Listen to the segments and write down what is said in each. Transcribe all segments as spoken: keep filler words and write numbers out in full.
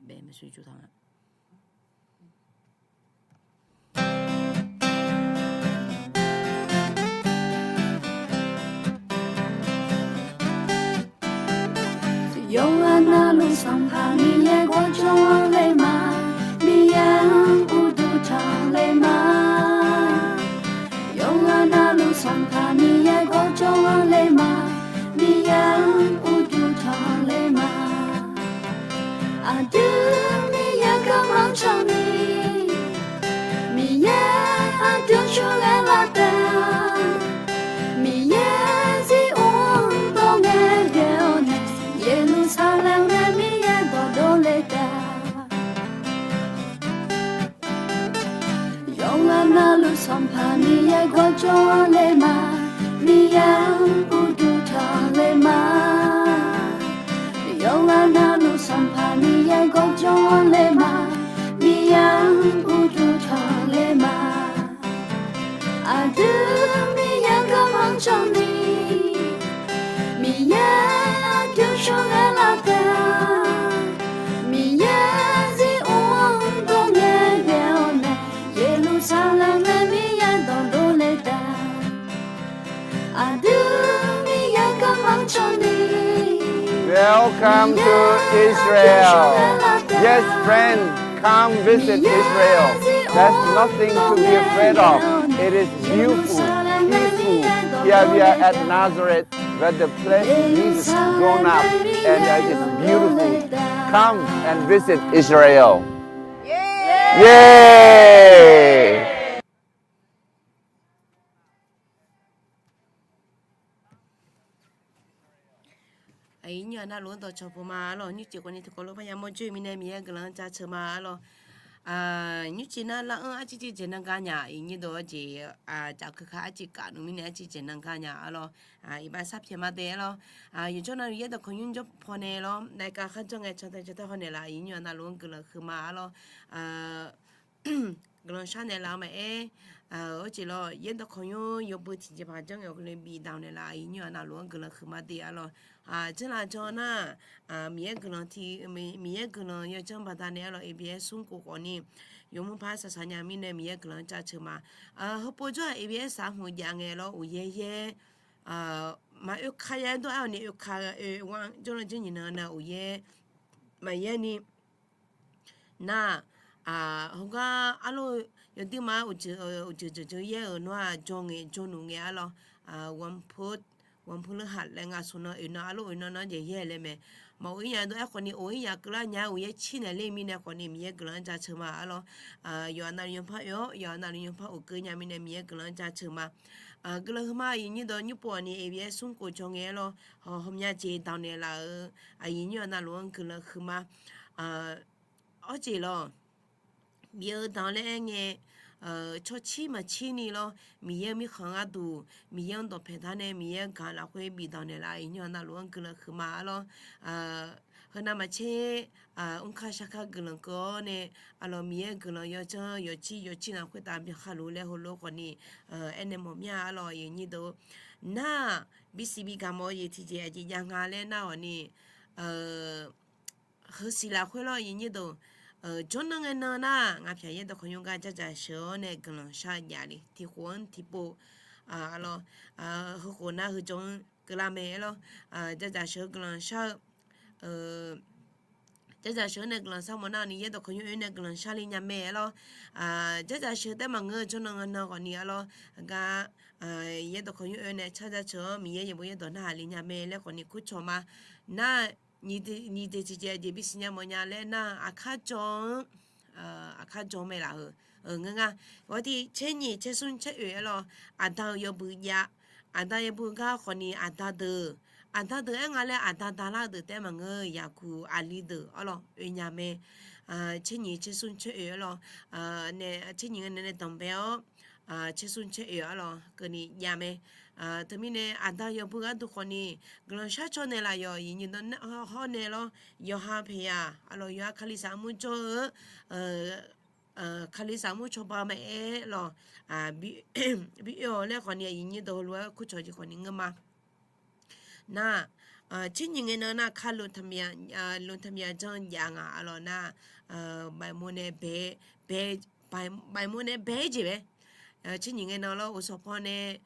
bae maershuir jur taq nga. Yawqghaq navluf Sanqpaq Miqyaer gawrjawr-anr le ma, Miqyaer-anr uqduq tanqle ma. Yawqghaq navluf Sanqpaq Miqyaer gawrjawr-anr le ma, Miqyaer-anr uqduq tanqle ma. Aqdui Miqyaer garmanr cawni, Miqyaer aqjox cawghae lar taef-a. Miqyaer zir-or dawr ngae ghae-awr nae, Yeqlursaqlaeq nae Miqyaer dawqdov le taef-a. Yawqghaq navluf Sanqpaq Miqyaer gawrjawr-anr le ma, Miqyaer-anr uqduq tanqle ma. Yawqghaq navluf Sanqpaq Miqyaer gawrjawr-anr le ma, Miqyaer-anr uqduq tanqle ma. Aqdui Miqyaer garmanr cawni, Miqyaer aqjox cawghae lar taef-a. Miqyaer zir-or dawr ngae ghae-awr nae, Yeqlursaqlaeq nae Miqyaer dawqdov le taef-a. Aqdui Miqyaer garmanr cawni, Welcome to Israel. Yes, friend, come visit Israel. There's nothing to be afraid of. It is beautiful, peaceful. Here we are at Nazareth, where the place is grown up and it is beautiful. Come and visit Israel. Yay! Aqyuif nymr-aq navluf-anr dawqcawq puq ma arlawq. Nymrcif khawfni tiqkawv lof parya mawr joer-eu mirnae Miqyaer guiqlanq-anr jaceuq ma arlawq. Nymrcif nar lar-anr arciv civ dzaeqnan gar nya, aqyuif nymr dawq-eu jeq, caf keuka arciv kaf nmr mirnae arciv dzaeqnan gar nya arlawq. Iqbax sar pyaeq ma dae arlawq. Yawqjawr navluf yaerdawq kawqnymr jawr pawnae lawr, naef kav kharjanr ngae cantae cantae hawnaeq laf, aqyuif nymr-aq navluf-anr guiqlanq huiqma arlawq. Guiqlanq sharnaeq laf-eu maqaer, arceq lawr, yaerdawq kawqnymr yawbui tiqjeqpaq janr ngae awq keuvle bifdaq naeq laf, aqyuif nymr-aq navluf-anr guiqlanq huiqma dae arlawq. Janr laf jan nar, Miqyaer guiqlanq ti, Miqyaer guiqlanq yawjanr baqdanae arlawq, ABS smrkhof khawfni yawmuiq par saqsaq nya mirnae Miqyaer guiqlanq-anr jaceuq ma. Heupov jawr-aq ABS saq hmq jav ngae lawr, uqyaer yaer, maqoe ka yaer dawr-aer-awq ni oe ka oe-anr jawrlan janr nyiq nan na uqyaer maqyaer ni nar-aq, heugar arlawr yawduir ma-aer uqjeuq jeuq jeuq yaer-euq nawr-aq, jawr ngae jawrluf ngae arlawr, wanqpu, wanqpu leur haq laer nga smq nan oeq nan arlawr oeq nan nan-anr jeq yaer laer mae. Maqoe-ir nya dawr-aer khawfni oe-ir nya keuvlar nya-aer uqyaer cir naeq ler mirnae khawfni Miqyaer guiqlanq-anr jaceuq ma arlawr. Yawqha navluf yawpar oe-awr yawqha navluf yawpar oq keuv nya mirnae Miqyaer guiqlanq-anr jaceuq ma. Guiqlanq huiqma aqyuif nymr dawq nymr pov-awq ni ABS smrkhof jawr ngae arlawr, hawmya jeq danqnaeq laf-euq aqyuif nymr-aq navluf-anr guiqlanq huiqma. Arceq lawr, bif-eu danq laer aer ngae, tsawrcir maqcir ni lawr, Miqyaer-eu mirkhanq gharduq Miqyaer-anr dawqpaeq dar nae Miqyaer-anr gaq lafkhoer bifdanq naeq laf-euq aqyuif nymr-aq navluf-anr guiqlanq huiqma arlawr. Heunav maqtser, mrkar sharkar guiqlanq keuv-awr nae, arlawr Miqyaer guiqlanq yawjanr yawqcir yawqcir naq khoertav byankhar luf laer heulof khawfni aernaeq mawf mir-a arlawr aqyuif nymr dawq. Nar-aq, bisiq bigaq mawf-eu jeq tiqjeq aqjeq jav nga laer nar-awq ni, heusiq lafkhoer lawr aqyuif nymr dawq, jawrnan ngae nan nar-aq, ngaq pyaq yaerdawq kawqnymr gar jardzaq sheuq-awr nae guiqlanq shar-eu jav le tiqkhof-anr tiqpov, arlawr, heukhof nar heujawr-anr keuvlar mae arlawr, jardzaq sheuq-eu guiqlanq shar-eu, jardzaq sheuq-anr nae guiqlanq shar mawf nar-awq ni yaerdawq kawqnymr oe nae guiqlanq shar le nya mae arlawr, jardzaq sheuq taef maqngeur-eu jawrnan ngae nan khawfni arlawr, gar yaerdawq kawqnymr oe nae car jaceuq-awr Miqyaer yaeqbawq yaerdawq narhaq le nya mae laer khawfni kurcawq ma. Nar-aq, nyiq deuq tiqjeq aqjeq bisiq nya mawf nya laer nar-aq, aqkar jawr-anr, aqkar jawr mae laf-euq, ngeur nga. Ghawqti caer nyiq caer smr caer oeq arlawr, aqda-euq yawbui jav, aqda yawbui gar khawfni aqda deuq, aqda deuq aer nga laer aqda dalar deuq taef maqngeur-eu yaqguq aqli deuq arlawr oe nya mae. Caer nyiq caer smr caer oeq arlawr, nae caer nyiq nga nae nae danqbae-awr, caer smr caer oeq arlawr keuvni jav mae. Teumirnae aqda yawbui gharduq khawfni guiqlanq shar caw naeq laf yawq aqyuif nymr dawq hawr nae lawr, yawqha paeqyaq arlawr yawqha kalizaq armur jawr-eu, kalizaq armur cawba maqaer lawr, bi oe-awq laer khawfni aqyuif nymr dawq heulof-aer kurcawq jeq khawfni ngeur ma. Nar-aq, Tser nyiq ngae nan nar ค่าลงทะเบียน ลงทะเบียน janr jav ngaq arlawq nar, baeqmov nae bae, baeqmov nae bae-aer jeq mae. Tser nyiq ngae nan lawr, โอสถ paw nae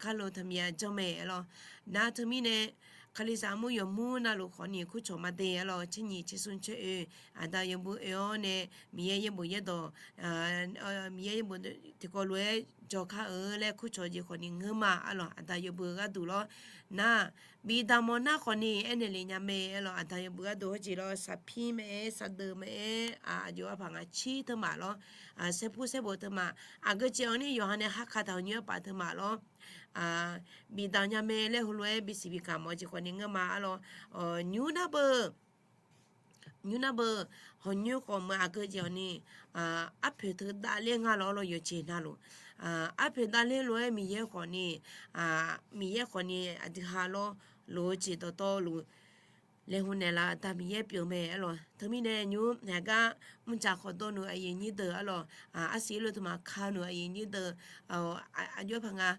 ค่าลงทะเบียน janr mae arlawq. Nar teumirnae, Kalizaq armur yawqmur navluf khawfni kurcawq maqde arlawq, tser nyiq tser smr tser oe, aqda yawbui oe-awr nae, Miqyaer yaerbof yaerdawq, Miqyaer yaerbof tiqkawv lof-aer jawrkar-eu laer kurcawq jeq khawfni ngeur ma arlawq, aqda yawbui-eu gharduq lawr. Nar, bif damq mawf nar khawfni aernaeq lef nya mae arlawq, aqda yawbui gharduq hawjeq lawr, saqpir mae-aer, saqdeuq mae-aer, aqjox arpaq ngaq cir teumaf lawr, saerpur saerbof teumaf, aqgeu jeq-awr ni yawqha nae harka taq-awq nymr arpaf teumaf lawr, bif damq nya mae laer heulof-aer bisiq bikaq mawf-eu jeq khawfni ngeur ma arlawq. Nymr nar beu, nymr nar beu, hawqnymr khawf meuq aqgeu jeq-awq ni, arpoeq teu davler nga lawr lawr yawqjeq navluf, arpoeq davler lof-aer Miqyaer khawfni, Miqyaer khawfni aqdui ha lawr, lof-eu jeq dawqtawvluf laeqhmq naeqlaf-eu aqda Miqyaer pyeuf mae arlawq. Teumirnae nymr haeqgar mrjaq khawf dawv nmr-eu aqyuif nyir deuq arlawq, arsiq lof teumaf ka nmr-eu aqyuif nyir deuq, aqjox paq nga,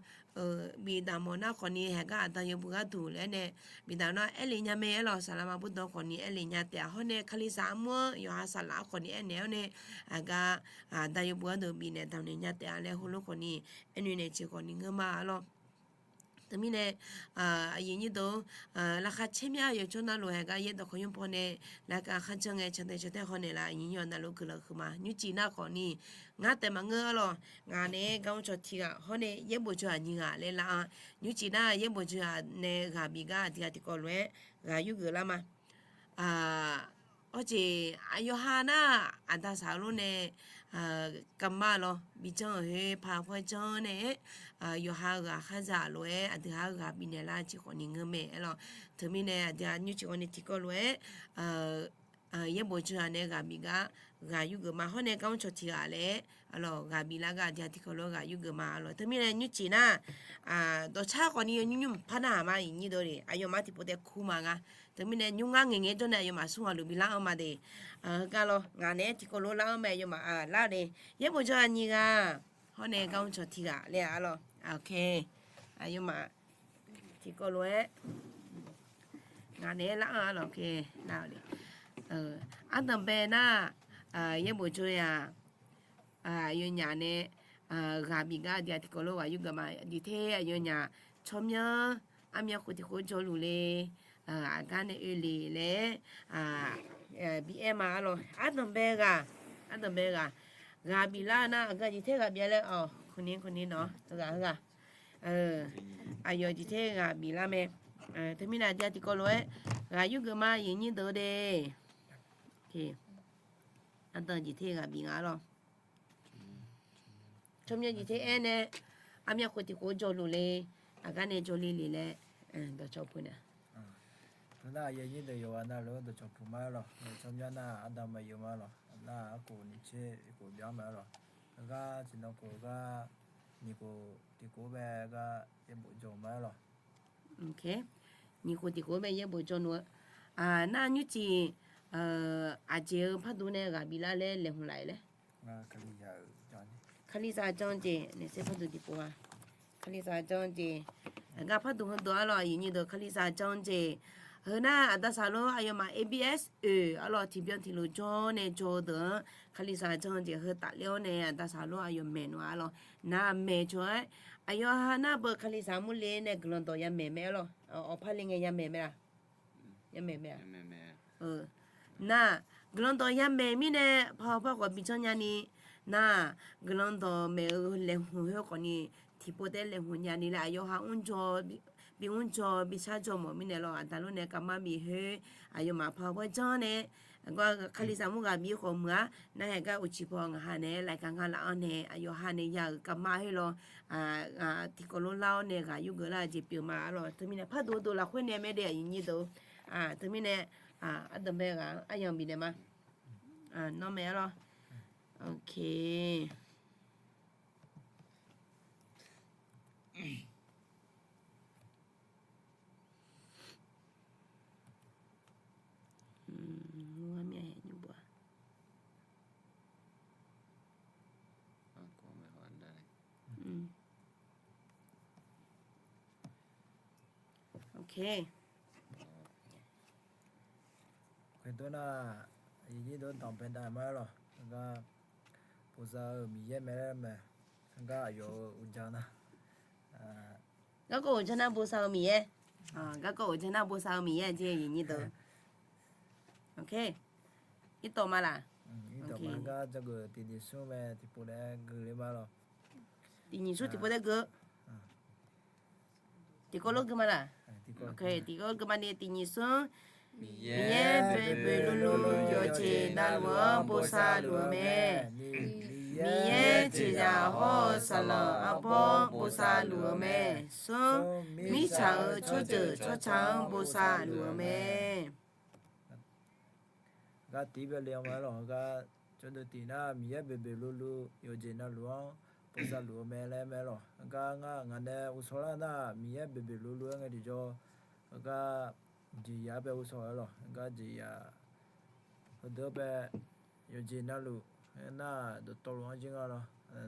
bif damq mawf nar khawfni haeqgar aqda yawbui gharduq laer nae, bif damq nar aerlef nya mae arlawq, saqlaq ma bur dawq khawfni aerlef nya taef-a. Hawr nae Kalizaq armur-anr yawqha saqlaq-anr khawfni aernaeq-awr nae, aqgar, aqda yawbui gharduq bifnaeq damqnaeq nya taef-a laer heulof khawfni aernoeq naeq jeq khawfni ngeur ma arlawq. Teumirnae, aqyuif nyir deuq, laqkhaq caer mya yawqjawr navluf haeqgar yaerdawq kawqnymr paw nae, laqkhaq kharjanr ngae cantae cantae haw naeqlaf, aqyuif nyir-awq navluf guiqlanq huiqma. Nymrcif nar khawfni, ngar taef maqngeur arlawq, ngaq naeq-aer gar mrcawq tiq ghaq hawr nae yaerbof jawr-aq nyiq ghaq laer lar-anr, nymrcif nar yaerbof jawr-aq nae ghaq bif gar aqdui-aq tiqkawv lof-aer ghaq yurgeuf lar ma. Awr jeq aqyawf ha nar, aqda saqlor nae, garma lawr bijanr-euq khoer par khoer janr nae-aer, yawqha ghaq kharzaq lof-aer aqdui ha-anr ghaq bifnaeq lar jeq khawfni ngeur mae arlawq. Teumirnae aqdui-aq nymrcif khawfni tiqkawv lof-aer yaerbof jawr-aq nae ghaq bif gar ghaq yurgeuf ma. Hawr nae gar mrcawq tiq ghaq laer arlawq, ghaq bif lar gar aqdui-aq tiqkawv lof-aer ghaq yurgeuf ma arlawq. Teumirnae nymrcif nar, dawqcar khawfni yawnymr nymr mqpar nar-aq ma, aqyuif nyir deuq le, aqyawfmaf tiqpov taef kur ma nga. Teumirnae nymr ngar ngaeq ngae jawr nae aqyawfmaf smr ghaq luf bif lar-anr ma de. Heugar lawr, ngaq naeq-aer tiqkawv lof lar-anr mae, aqyawfmaf lar le. Yaerbof jawr-aq nyiq ghaq, hawr nae gar mrcawq tiq ghaq laer arlawq. Aqyawfmaf tiqkawv lof-aer ngaq naeq-aer lar-anr arlawq. Ardanqbae nar, yaerbof jawr-aq, aqyawfnyaf nae ghaq bif gar aqdui-aq tiqkawv lof ghaq yurgeuf ma. Aqdui ter aqyawfnyaf tsawrmyanr armyav khof tiq khof jawrluf le, aqgar nae oe le laer bi aer ma arlawq. Ardanqbae ghaq, ardanqbae ghaq, ghaq bif lar nar aqgeu aqjeq ter ghaq bif-a laer, awq, khawfni khawfni nawq-awr ghaq heughaq, aqyawf jeq ter ghaq bif lar mae. Teumirnae aqdui-aq tiqkawv lof-aer ghaq yurgeuf ma, aqyuif nyir deuq de. Ardanq jeq ter ghaq bif nga arlawq. Tsawrmyanr jeq ter aer nae armyav khof tiq khof jawrluf le, aqgar nae jawrle le laer dawqcawq puq nae. Teunar aqyuif nyir deuq yawqghaq navluf-anr dawqcawq puq ma arlawq. Tsawrmyanr nar ardanq maeq yuf ma arlawq. Nar arkof nyiq tser khof byan ma arlawq. Heugar tiqnan khof gar nyiq khof tiq khof bae gar yaerbof jawr ma arlawq. Nyiq khof tiq khof bae yaerbof jawr nmr-eu. Nar nymrcif aqjeq-eu parduq nae ghaq bif lar laer laeqhmq laf-euq laer. Kalizaq jan jeq naeq saer parduq tiqpov-a. Kalizaq jan jeq. Aqgar parduq heudeuq arlawq, aqyuif nyir deuq Kalizaq jan jeq. Heu nar aqda saqlor aqyawfmaf A B S oeq arlawq, tiqbyan tiqlof jawr nae jawr-eu deuq-anr Kalizaq jan jeq heu tafler-awr nae aqda saqlor aqyawf maeq nmr arlawq. Nar maeq jawr-aer aqyawf ha nar beu Kalizaq mur le nae guiqlanq dawq yamaeq mae arlawq. Awqpar le ngae yamaeq mae-a. Yamaeq mae-a. Nar guiqlanq dawq yamaeq mirnae par par khawf bijanr nyani, nar guiqlanq dawq maeq-eu laeqhmq khoer khawfni tiqpov taef laeqhmq nyani laer aqyawf ha mr jaw, bi mr jaw bi shar jaw mawf mirnae lawr, aqda lor nae kavmar bif khoer aqyawfmaf par par janr nae, Kalizaq mur ghaq bif khawf meuq-ar. Nar haeq gar uqcif paw ngaq ha nae laeq ka ngar laf-anr nae aqyawf ha nae ya-euq kavmar khoer lawr, tiqkawv lor lar-awr nae ghaq yurgeuf lar-eu jeq pyeuf ma arlawq. Teumirnae parduq deuq lafkhoer nae maerde aqyuif nyir deuq. Teumirnae ardanqbae ghaq-anr aryamq bifnaeq ma. Nawr mae arlawq. Ok. Ok. Dawr nar, aqyuif nyir deuq danqbae dav ma-aer lawq. Ngar bosav-euq Miqyaer mae laer mae. Ngar aqyawf-euq uqdzan nar, garkawv uqdzan nar bosav-eu Miqyaer. Garkawv uqdzan nar bosav-eu Miqyaer jeq aqyuif nyir deuq. Irtawv ma laq? Irtawv ma. Ngar dzawgeuf tiqnyif smr mae tiqpov daef-aer gui le ma lawq. Tiqnyif smr tiqpov daef-aer gui. Tiqkawv lof gui ma laq? Tiqkawv lof gui ma ni tiqnyif smr. Miqyaer boeqboeq luvluv yawqjeq navluf-anr bosav luf-eu mae. Miqyaer jeqzaq hawr-eu saqlaq arbawr bosav luf-eu mae. Smr, mirtsaq-euq tsawrjeuq tsawrca-anr bosav luf-eu mae. Gar tiq bae le-eu ma-aer lawq. Heugar cawdeuv tiq nar, Miqyaer boeqboeq luvluv yawqjeq navluf-anr bosav luf-eu mae laer mae lawq. Heugar ngar ngaq nae uvshaw lar nar, Miqyaer boeqboeq luvluv-aer ngae tiqjawr, heugar jeqzaq-aer bae uvshaw-aer lawq. Heugar jeqzaq heudeuq-anr bae yawqjeq navluf aernar, dawqtawvluf-anr jir nga lawr.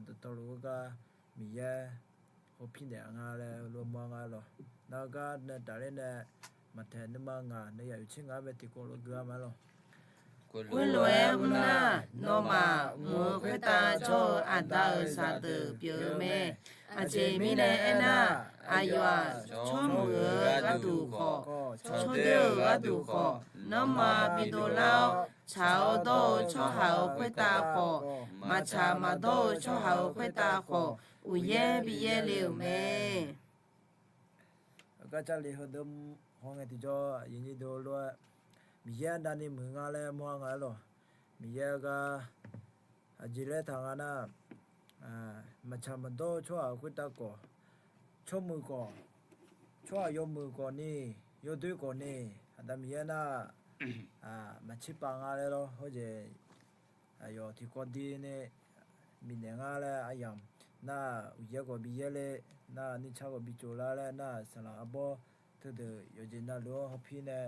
Dawqtawvluf heugar Miqyaer hawpir naeq-a nga laer heulof mawr nga lawq. Nar heugar nae tafler nae, Maqtaeq nuima ngaq nae yaq yuf tser ngaq-anr bae tiqkawv lof gui-a ma lawq. Khoerlof-aer mr nar, nawmaf mq-eu khoertav jawr-eu Aqda-euq zaqdeuq pyeuf-eu mae. Aqjeq mirnae aernar, aqyawf-aq, tsawrmuiq-eu gharduq khawf, tsawrdoer-eu gharduq khawf, nanrma bidov lar-awr, tsaq-awr dawr-eu tsawrhaq-euq khoertav khawf, maqtsaq maqdawr-eu tsawrhaq-euq khoertav khawf, uqyaer bi yaer le-euq mae. Heugar Jarlif heudeuq haw ngae tiqjawr, aqyuif nyir deuq lof-aer, Miqyaer aqda ni muiq nga laer mawr-a nga-aer lawq. Miqyaer heugar aqjeq laer taq nga nar, maqtsaq maqdawr-eu tsawrhaq khoertav khawf, tsawrmuiq khawf, tsawrhaq yawmuiq khawf ni, yawdoer khawf ni, Aqda Miqyaer nar, maqtser pav nga laer lawr. Hawjeq aqyawf tiqkawv dir ni bifnaeq nga laer aryamq nar, uqyaer khawf bi yaer le, nar nirtsar khawf bi tsov lar laer nar, saqlaq arbawr teudeuq yawqjeq navluf-anr hawpir nae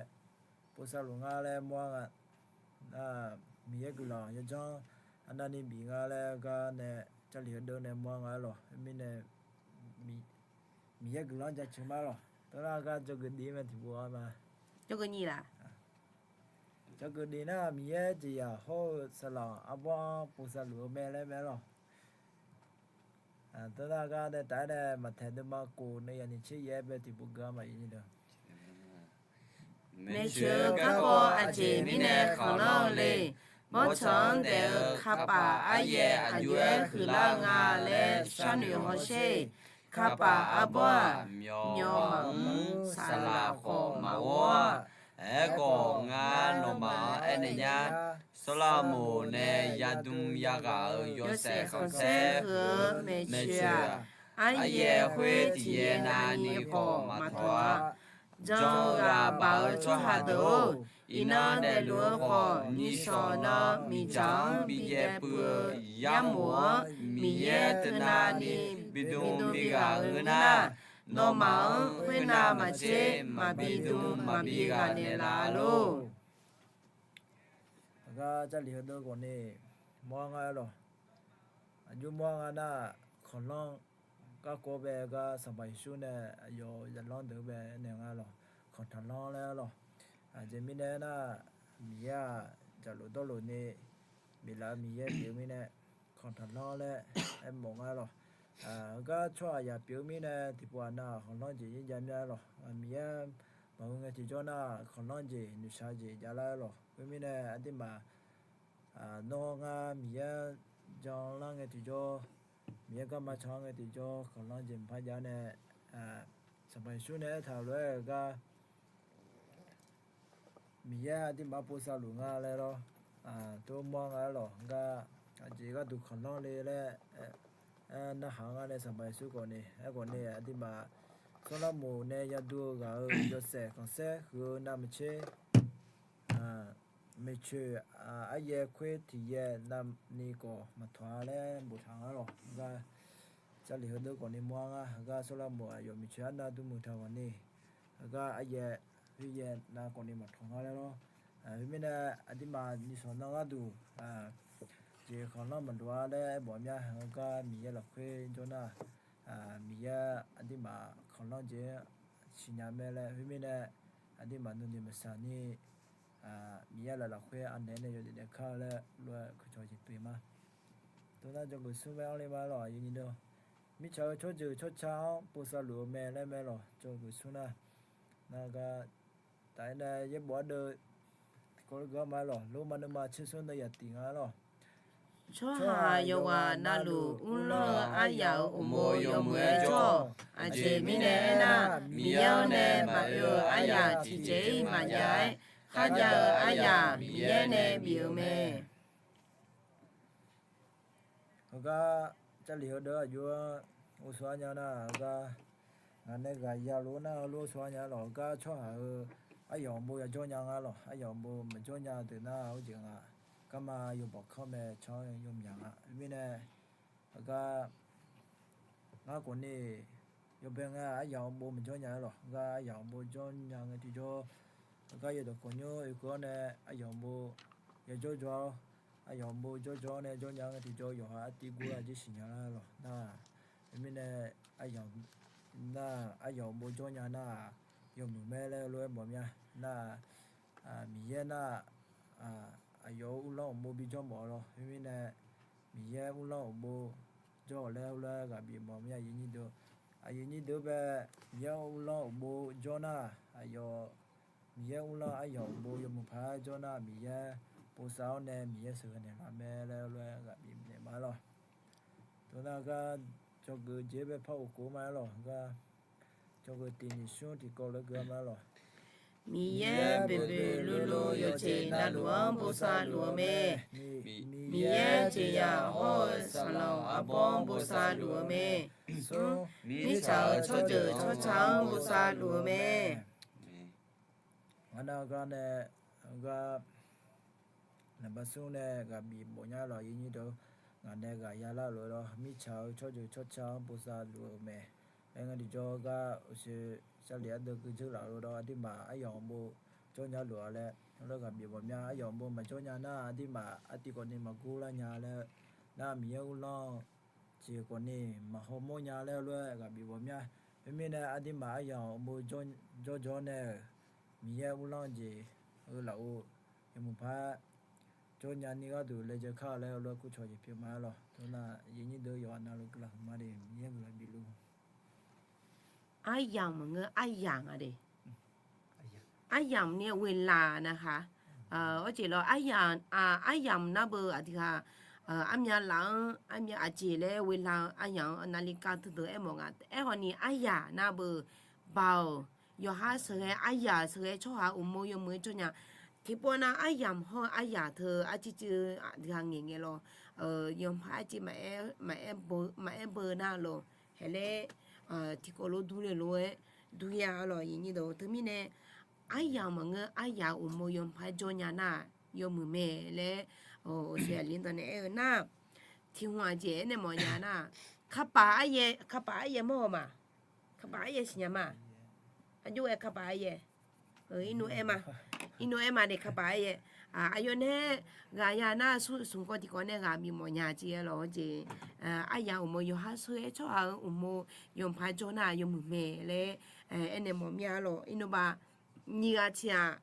bosav luf nga laer mawr-a nga. Nar Miqyaer guiqlanq yawdzanr arnavni bif nga laer gar nae Jarlif heudeuq nae mawr-a nga-aer lawq. Khoermirnae, Miqyaer guiqlanq-anr jaceuq ma lawq. Tawrnar gar dzawgeuf diq mae tiqpov-a ma. Dzawgeuf nyiq laq? Dzawgeuf diq nar, Miqyaer jeqzaq hawr-eu saqlaq arbawr-anr bosav luf-eu mae laer mae lawq. Tawrnar gar nae taf-aer nae Maqtaeq deuvma kof nae yaq nyiq tser yaef-aer bae tiqpov gui-a ma. Maeqtsoeq-eu garkawv aqjeq mirnae khanqlanr-eu le. Bawrtsanq-anr daef-eu kapaf aryaer aqjox-aer huiqlar-eu nga laer sharnoeq hawsher. Kapaf arbawr-aq, myawq maqmr, saqlaq khawf maqghawr-a. Aerkhawf, ngar nawmaf-anr aernaeq nya. Sawrlaqmoq nae yadm yaghaq-euq yawshaef khanqsaer huiq-eu maeqtsoeq-aq, aryaer khoer tiq yaer navni khawf maqtawq-a. Jan-eu ghaq baq-eu tsawrhaq deuq-or, iqnan daefluf-eu khawf, nishawq nan miqdzaq-anr bi jaev puiv-eu yarmof-anr Miqyaer teunavni bidm bighaq-eu ngeur nar, nawmaf-anr khoernav maqtser maqbi dm maqbi ghaq naeqlaf-a lor. Aqgar Jarlif heudeuv khawf ni mawr-a nga-aer lawq. Aqjox mawr-a nga nar, khanqlanr garkawv bae gar Sanqpaq Yeqsur nae aqyawf-euq zaqlanr deuq bae naeq nga lawq. Khanqtaqlanr laer lawq. Aqjeq mirnae aernar, Miqyaer-aq, jaqlof dawrlof ni biflaf-eu Miqyaer pyeuf-eu mirnae, khanqtaqlanr laer aermawf nga lawq. Heugar tsawrhaqzaq pyeuf-eu mirnae, tiqpov aqnav khanqlanr jeq jav mya lawq. Miqyaer maqgeur ngae tiqjawr nar, khanqlanr jeq noeqshaq jeq javlar lawq. Khoermirnae aqduimaf nawr ngar Miqyaer janlar ngae tiqjawr, Miqyaer garma can-ar ngae tiqjawr, khanqlanr jeq maqpar jav nae, Sanqpaq Yeqsur nae aertaq lof-aer-euq gar Miqyaer aqduimaf-anr bosav luf nga laer lawr. Tov mawr nga-aer lawq. Ngar aqjeq gharduq khanqlanr le laer narhaq-eu ngar nae Sanqpaq Yeqsur khawf ni, aerkhawf ni aqduimaf Sawrlarmoq nae yadm-eu ghaq-euq yawshaef khanqsaer huiq-eu navmaqtser, maeqtsoeq aryaer khoer tiq yaer navni khawf maqtawq-a laer boftaq nga lawq. Ngar Jarlif heudeuv khawf ni mawr-a ngar, heugar Sawrlarmoq aqyawf maeqtsoeq arnav dmmuiq taq khawf ni, heugar aryaer khoer yaer nav khawf ni maqtawq nga laer lawr. Khoermirnae, aqduimaf nishawq nan gharduq jeq khanqlanr maqdov-a laer aermawf mya. Heugar Miqyaer lafkhoer jawr nar, Miqyaer aqduimaf khanqlanr jeq-anr siqnya mae laer, khoermirnae aqduimaf nuinoeq maqsaq ni Miqyaer laf lafkhoer anaeq nae yawdaef daef kar-eu laer lof-aer kuqcawq jeq pyeuf ma. Tov nar jawrgeuf smr bae anr le ma lawq, aqyuif nyiq deuq. Mirtsaq-eu tsawrjeuq tsawrca-anr povsav luf-eu mae laer mae lawq, jawrgeuf smr nar. Nar gar taf-aer nae yaerbof ardeuv tiqkawv lof gui-anr ma lawq, Lormav nuima tser smr deuv yaf tiq nga lawq. Tsawrhaq yawqghaq navluf uvlanr-eu aryaq-euq uqmov yawmuiq-aer jawr-awq. Aqjeq mirnae aernar, Miqyaer-anr nae maqoe-eu aryaq tiqjeq-ir maqjav-aer, kharjav-eu aryaq Miqyaer nae bif-euq mae. Heugar, Jarlif heudeuq aqjox-anr ghovshaw-aer nya nar, heugar ngaq nae ghaq ya lof nar heulof-aer shaw-aer nya lawq. Heugar tsawrhaq-euq aryaq uqmov yajawr nya nga lawq. Aryaq uqmov maqjawr nya deuq nar, heujeq ngaq garma yawbawq kanr mae, can-anr yawmyaq nga. Mirnae, heugar ngar khawfni yawbae ngae aryaq uqmov maqjawr nya-aer lawq. Heugar aryaq uqmov jawr nya ngae tiqjawr, heugar yawdawq khawqnymr oekeuv-awr nae aryaq uqmov yajawr jawr-awr, aryaq uqmov jawr jawr-awr nae jawr nya ngae tiqjawr, yawqha artiv gurlar jir siqnya lar lawq nar. Khoermirnae, aryaq nar, aryaq uqmov jawr nya nar-aq, yawmuiq mae laer lof-aer mawf mya nar-aq, Miqyaer nar-aq, aqyawf-euq uvlanr uqmov bijawr mawf-eu lawr. Khoermirnae, Miqyaer uvlanr uqmov jawr-awq laer lof-aer ghaq bif mawf mya, aqyuif nyir deuq. Aqyuif nyir deuq bae, Miqyaer uvlanr uqmov jawr nar, aqyawf Miqyaer uvlanr aryaq uqmov yawmuiq paq-aer jawr nar, Miqyaer bosav-awr nae Miqyaer sheuqghae naeqlaf mae laer lof-aer ghaq bif naeq ma lawq. Tov nar gar jawrgeuf jeq-aer bae par ghofkhof ma-aer lawq. Gar jawrgeuf tiq nyiq smr tiqkawv lof-aer gui-anr ma-aer lawq. Miqyaer boeqboeq luvluv yawqjeq navluf-anr bosav luf-eu mae. Miqyaer jeqzaq hawr-eu saqlaq arbawr-anr bosav luf-eu mae. Smr, mirtsaq-euq tsawrjeuq tsawrca-anr bosav luf-eu mae. Ngar nar gar nae, gar naqba smr nae ghaq bif mawf nya lawq, aqyuif nyir deuq. Ngaq nae ghaq ya lar lof-aer lawr, mirtsaq-euq tsawrjeuq tsawrca-anr bosav luf-eu mae. Aer ngar tiqjawr gar uqshoe Jarlif ardeuv gui dzeur laf lof-aer lawr, aqduimaf aryaq uqmov jawr nya luf-a laer lof-aer ghaq bif mawf mya. Aryaq uqmov maqjawr nya nar, aqduimaf artiv khawfni maqgor lar nya laer nar, Miqyaer uvlanr-eu jeq khawfni maqhaw mawr nya laer lof-aer ghaq bif mawf mya. Khoermirnae, aqduimaf aryaq uqmov jawr jawr-awr nae-euq Miqyaer uvlanr-eu jeq-eu lafov yawmuiq paq-aer jawr nya ni gharduq laejae kar-eu laer lof-aer kurcawq jeq pyeuf ma-aer lawq. Tov nar aqyuif nyir deuq yawqha navluf guiqlanq huiqma de, Miqyaer guiqlanq bif luf. Aryamq maqngeur, aryamq nga de. Aryamq ni เวลา nav ha. Awr jeq lawr, aryamq nar beu aqdui ha, armyav laf-anr armyav aqjeq laer เวลา-eu aryamq-anr นาฬิกา teudeuq aermawf nga. Aerkhawfni aryamq nar beu, baoq, yawqha sheuqghae aryamq sheuqghae tsawrhaq uqmov yawmuiq-aer jawr nya. Tiqpov nav aryamq hawr-eu aryamq teu arcuiv cuiv aqdui ha ngaeqngae lawr, yawqha arcuiv maqaer beu nar lawr, haeq laer tiqkawv lof durle lof-aer dur-ir-a lawq, aqyuif nyir deuq. Teumirnae, aryamq maqngeur, aryamq uqmov yawqha-aer jawr nya nar-aq, yawmuiq mae laer, awqshoe aqli dawq nae aer-eu nar, tiq hmq aqjeq aernaeq mawfnya nar, kaqpaf aryaer, kaqpaf aryaer mawr-eu ma. Kaqpaf aryaer siqnya ma. Aqjox-aer kaqpaf aryaer, irnu aer ma. Irnu aer ma de, kaqpaf aryaer. Aqyawf nae ghaq ya nar, smq kawv tiqkawv nae ghaq bif mawfnya jeq-aer lawq-eu jeq. Aryamq uqmov yawqha sheuqghae tsawrhaq-eu uqmov yawqha jawr nar-aq, yawmuiq mae laer aernaeq mawf mir-a lawq. Irnu baf nyiq ghaq tiq ghaq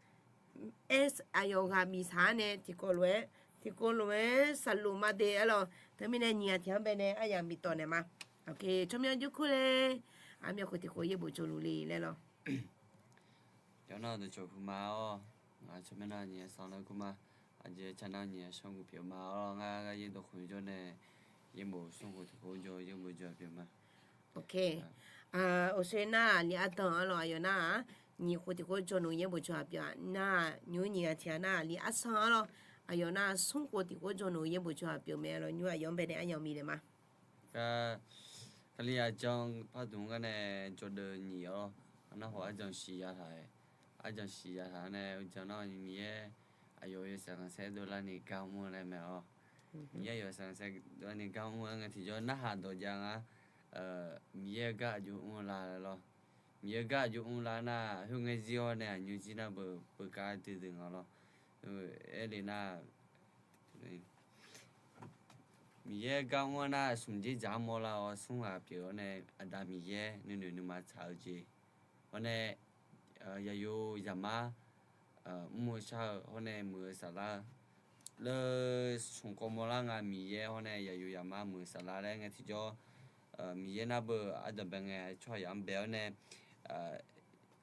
aer, aqyawf ghaq bif saq-ar nae tiqkawv lof-aer, tiqkawv lof-aer saqloq ma de-aer lawq. Teumirnae nyiq ghaq tiq ghaq-anr bae nae aryamq bif tawq naeq ma. Tsawrmyanr jawrkur laer, aqmyan khof tiq khof yaerbof jawrluf le laer lawq. Yawqnan dawqcawq huiqma-awr, ngaq tsawrmyanr nar nyiq ghaq sanq laer kur ma. Aqjeq tsaq nar nyiq ghaq sanq guf pyeuf ma-awr, ngar gar yaerdawq khof jawr nae yaerbof smr khof tiq khof jawr, yaerbof jawr pyeuf ma. Oqshoe nar-aq, li ardanq-anr lawq, aqyawf nar-aq, nyiq khof tiq khof jawr noeq yaerbof jawr-aq pyeuf-a. Nar-aq, nymr nyiq ghaq tiq ghaq nar-aq, li arsanq-anr lawq, aqyawf nar-aq, smr khof tiq khof jawr noeq yaerbof jawr-aq pyeuf mae lawq. Nymr aqyawf-anr bae nae aryamq bif naeq ma. Kali aqjan pardmq gar nae jawrdeuv nyiq-awr, nar khof arjan shiq ya taq-aer, arjan shiq ya taq-aer nae uqjan nar Miqyaer aqyawf yawshaef khanqsaer dovlar ni gar mr-eu laer mae-awr, Miqyaer yawshaef khanqsaer dovlar ni gar mr-eu ngae tiqjawr narhaq dawq jav nga. Miqyaer gar aqjox mr-eu la laer lawr. Miqyaer gar aqjox mr-eu la nar, khoerngae zir-awr nae aqnymr zir nar beu, beugar duidui nga lawr. Aerle nar, Miqyaer gar mr-eu nar, smq dzer dzaq-anr mawrlar-awr smr ghaq pyeuf-awr nae, Aqda Miqyaer nuinoeq nuima tsaq-eu jeq, hawr nae, yaqyo zaqmar mr-eu shar-eu hawr nae muiq-eu saflar-eu, leu smq kawv mawrlar nga Miqyaer hawr nae yaqyuq yaqma muiq-eu saflar laer ngae tiqjawr, Miqyaer nar beu ardanqbae ngae tsawrhaqzaq-anr bae-awr nae,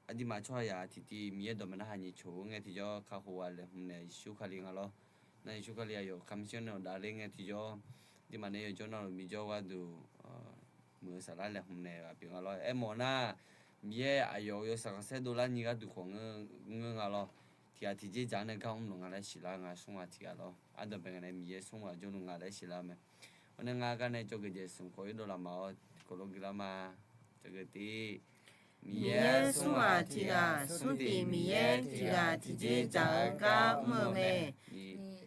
aqduimaf tsawrhaqzaq tiqtiv Miqyaer dawqmaeq narhaq nyiq coq-eu ngae tiqjawr kakhof-aq laeqhmq naeq Yeqsur Kali nga lawr. Nar Yeqsur Kali aqyawf kamishanr nae daqler ngae tiqjawr, aqduimaf nae yawjawr navluf bijawr gharduq muiq-eu saflar laeqhmq naeq ghaq pyeuf nga lawr. Aermawf nar, Miqyaer aqyawf-euq yawshaef khanqsaer dovlar nyi gharduq khawf ngeur nga lawr. Tiqghaq tiqjeq dzaq-anr nae gar mrluf nga laer siqlar nga, smr ghaq tiqghaq lawr. Ardanqbae ngae nae Miqyaer smr ghaq jawrluf nga laer siqlar-eu mae. Awr nae ngar gar nae dzawgeuf jeq smq kawv-ir dovlaf ma-awr, kawvlof guilar ma. Dzawgeuf tiv. Miqyaer smr ghaq tiqghaq, smr tif Miqyaer tiqghaq tiqjeq dzaq-eu gar mr-eu mae.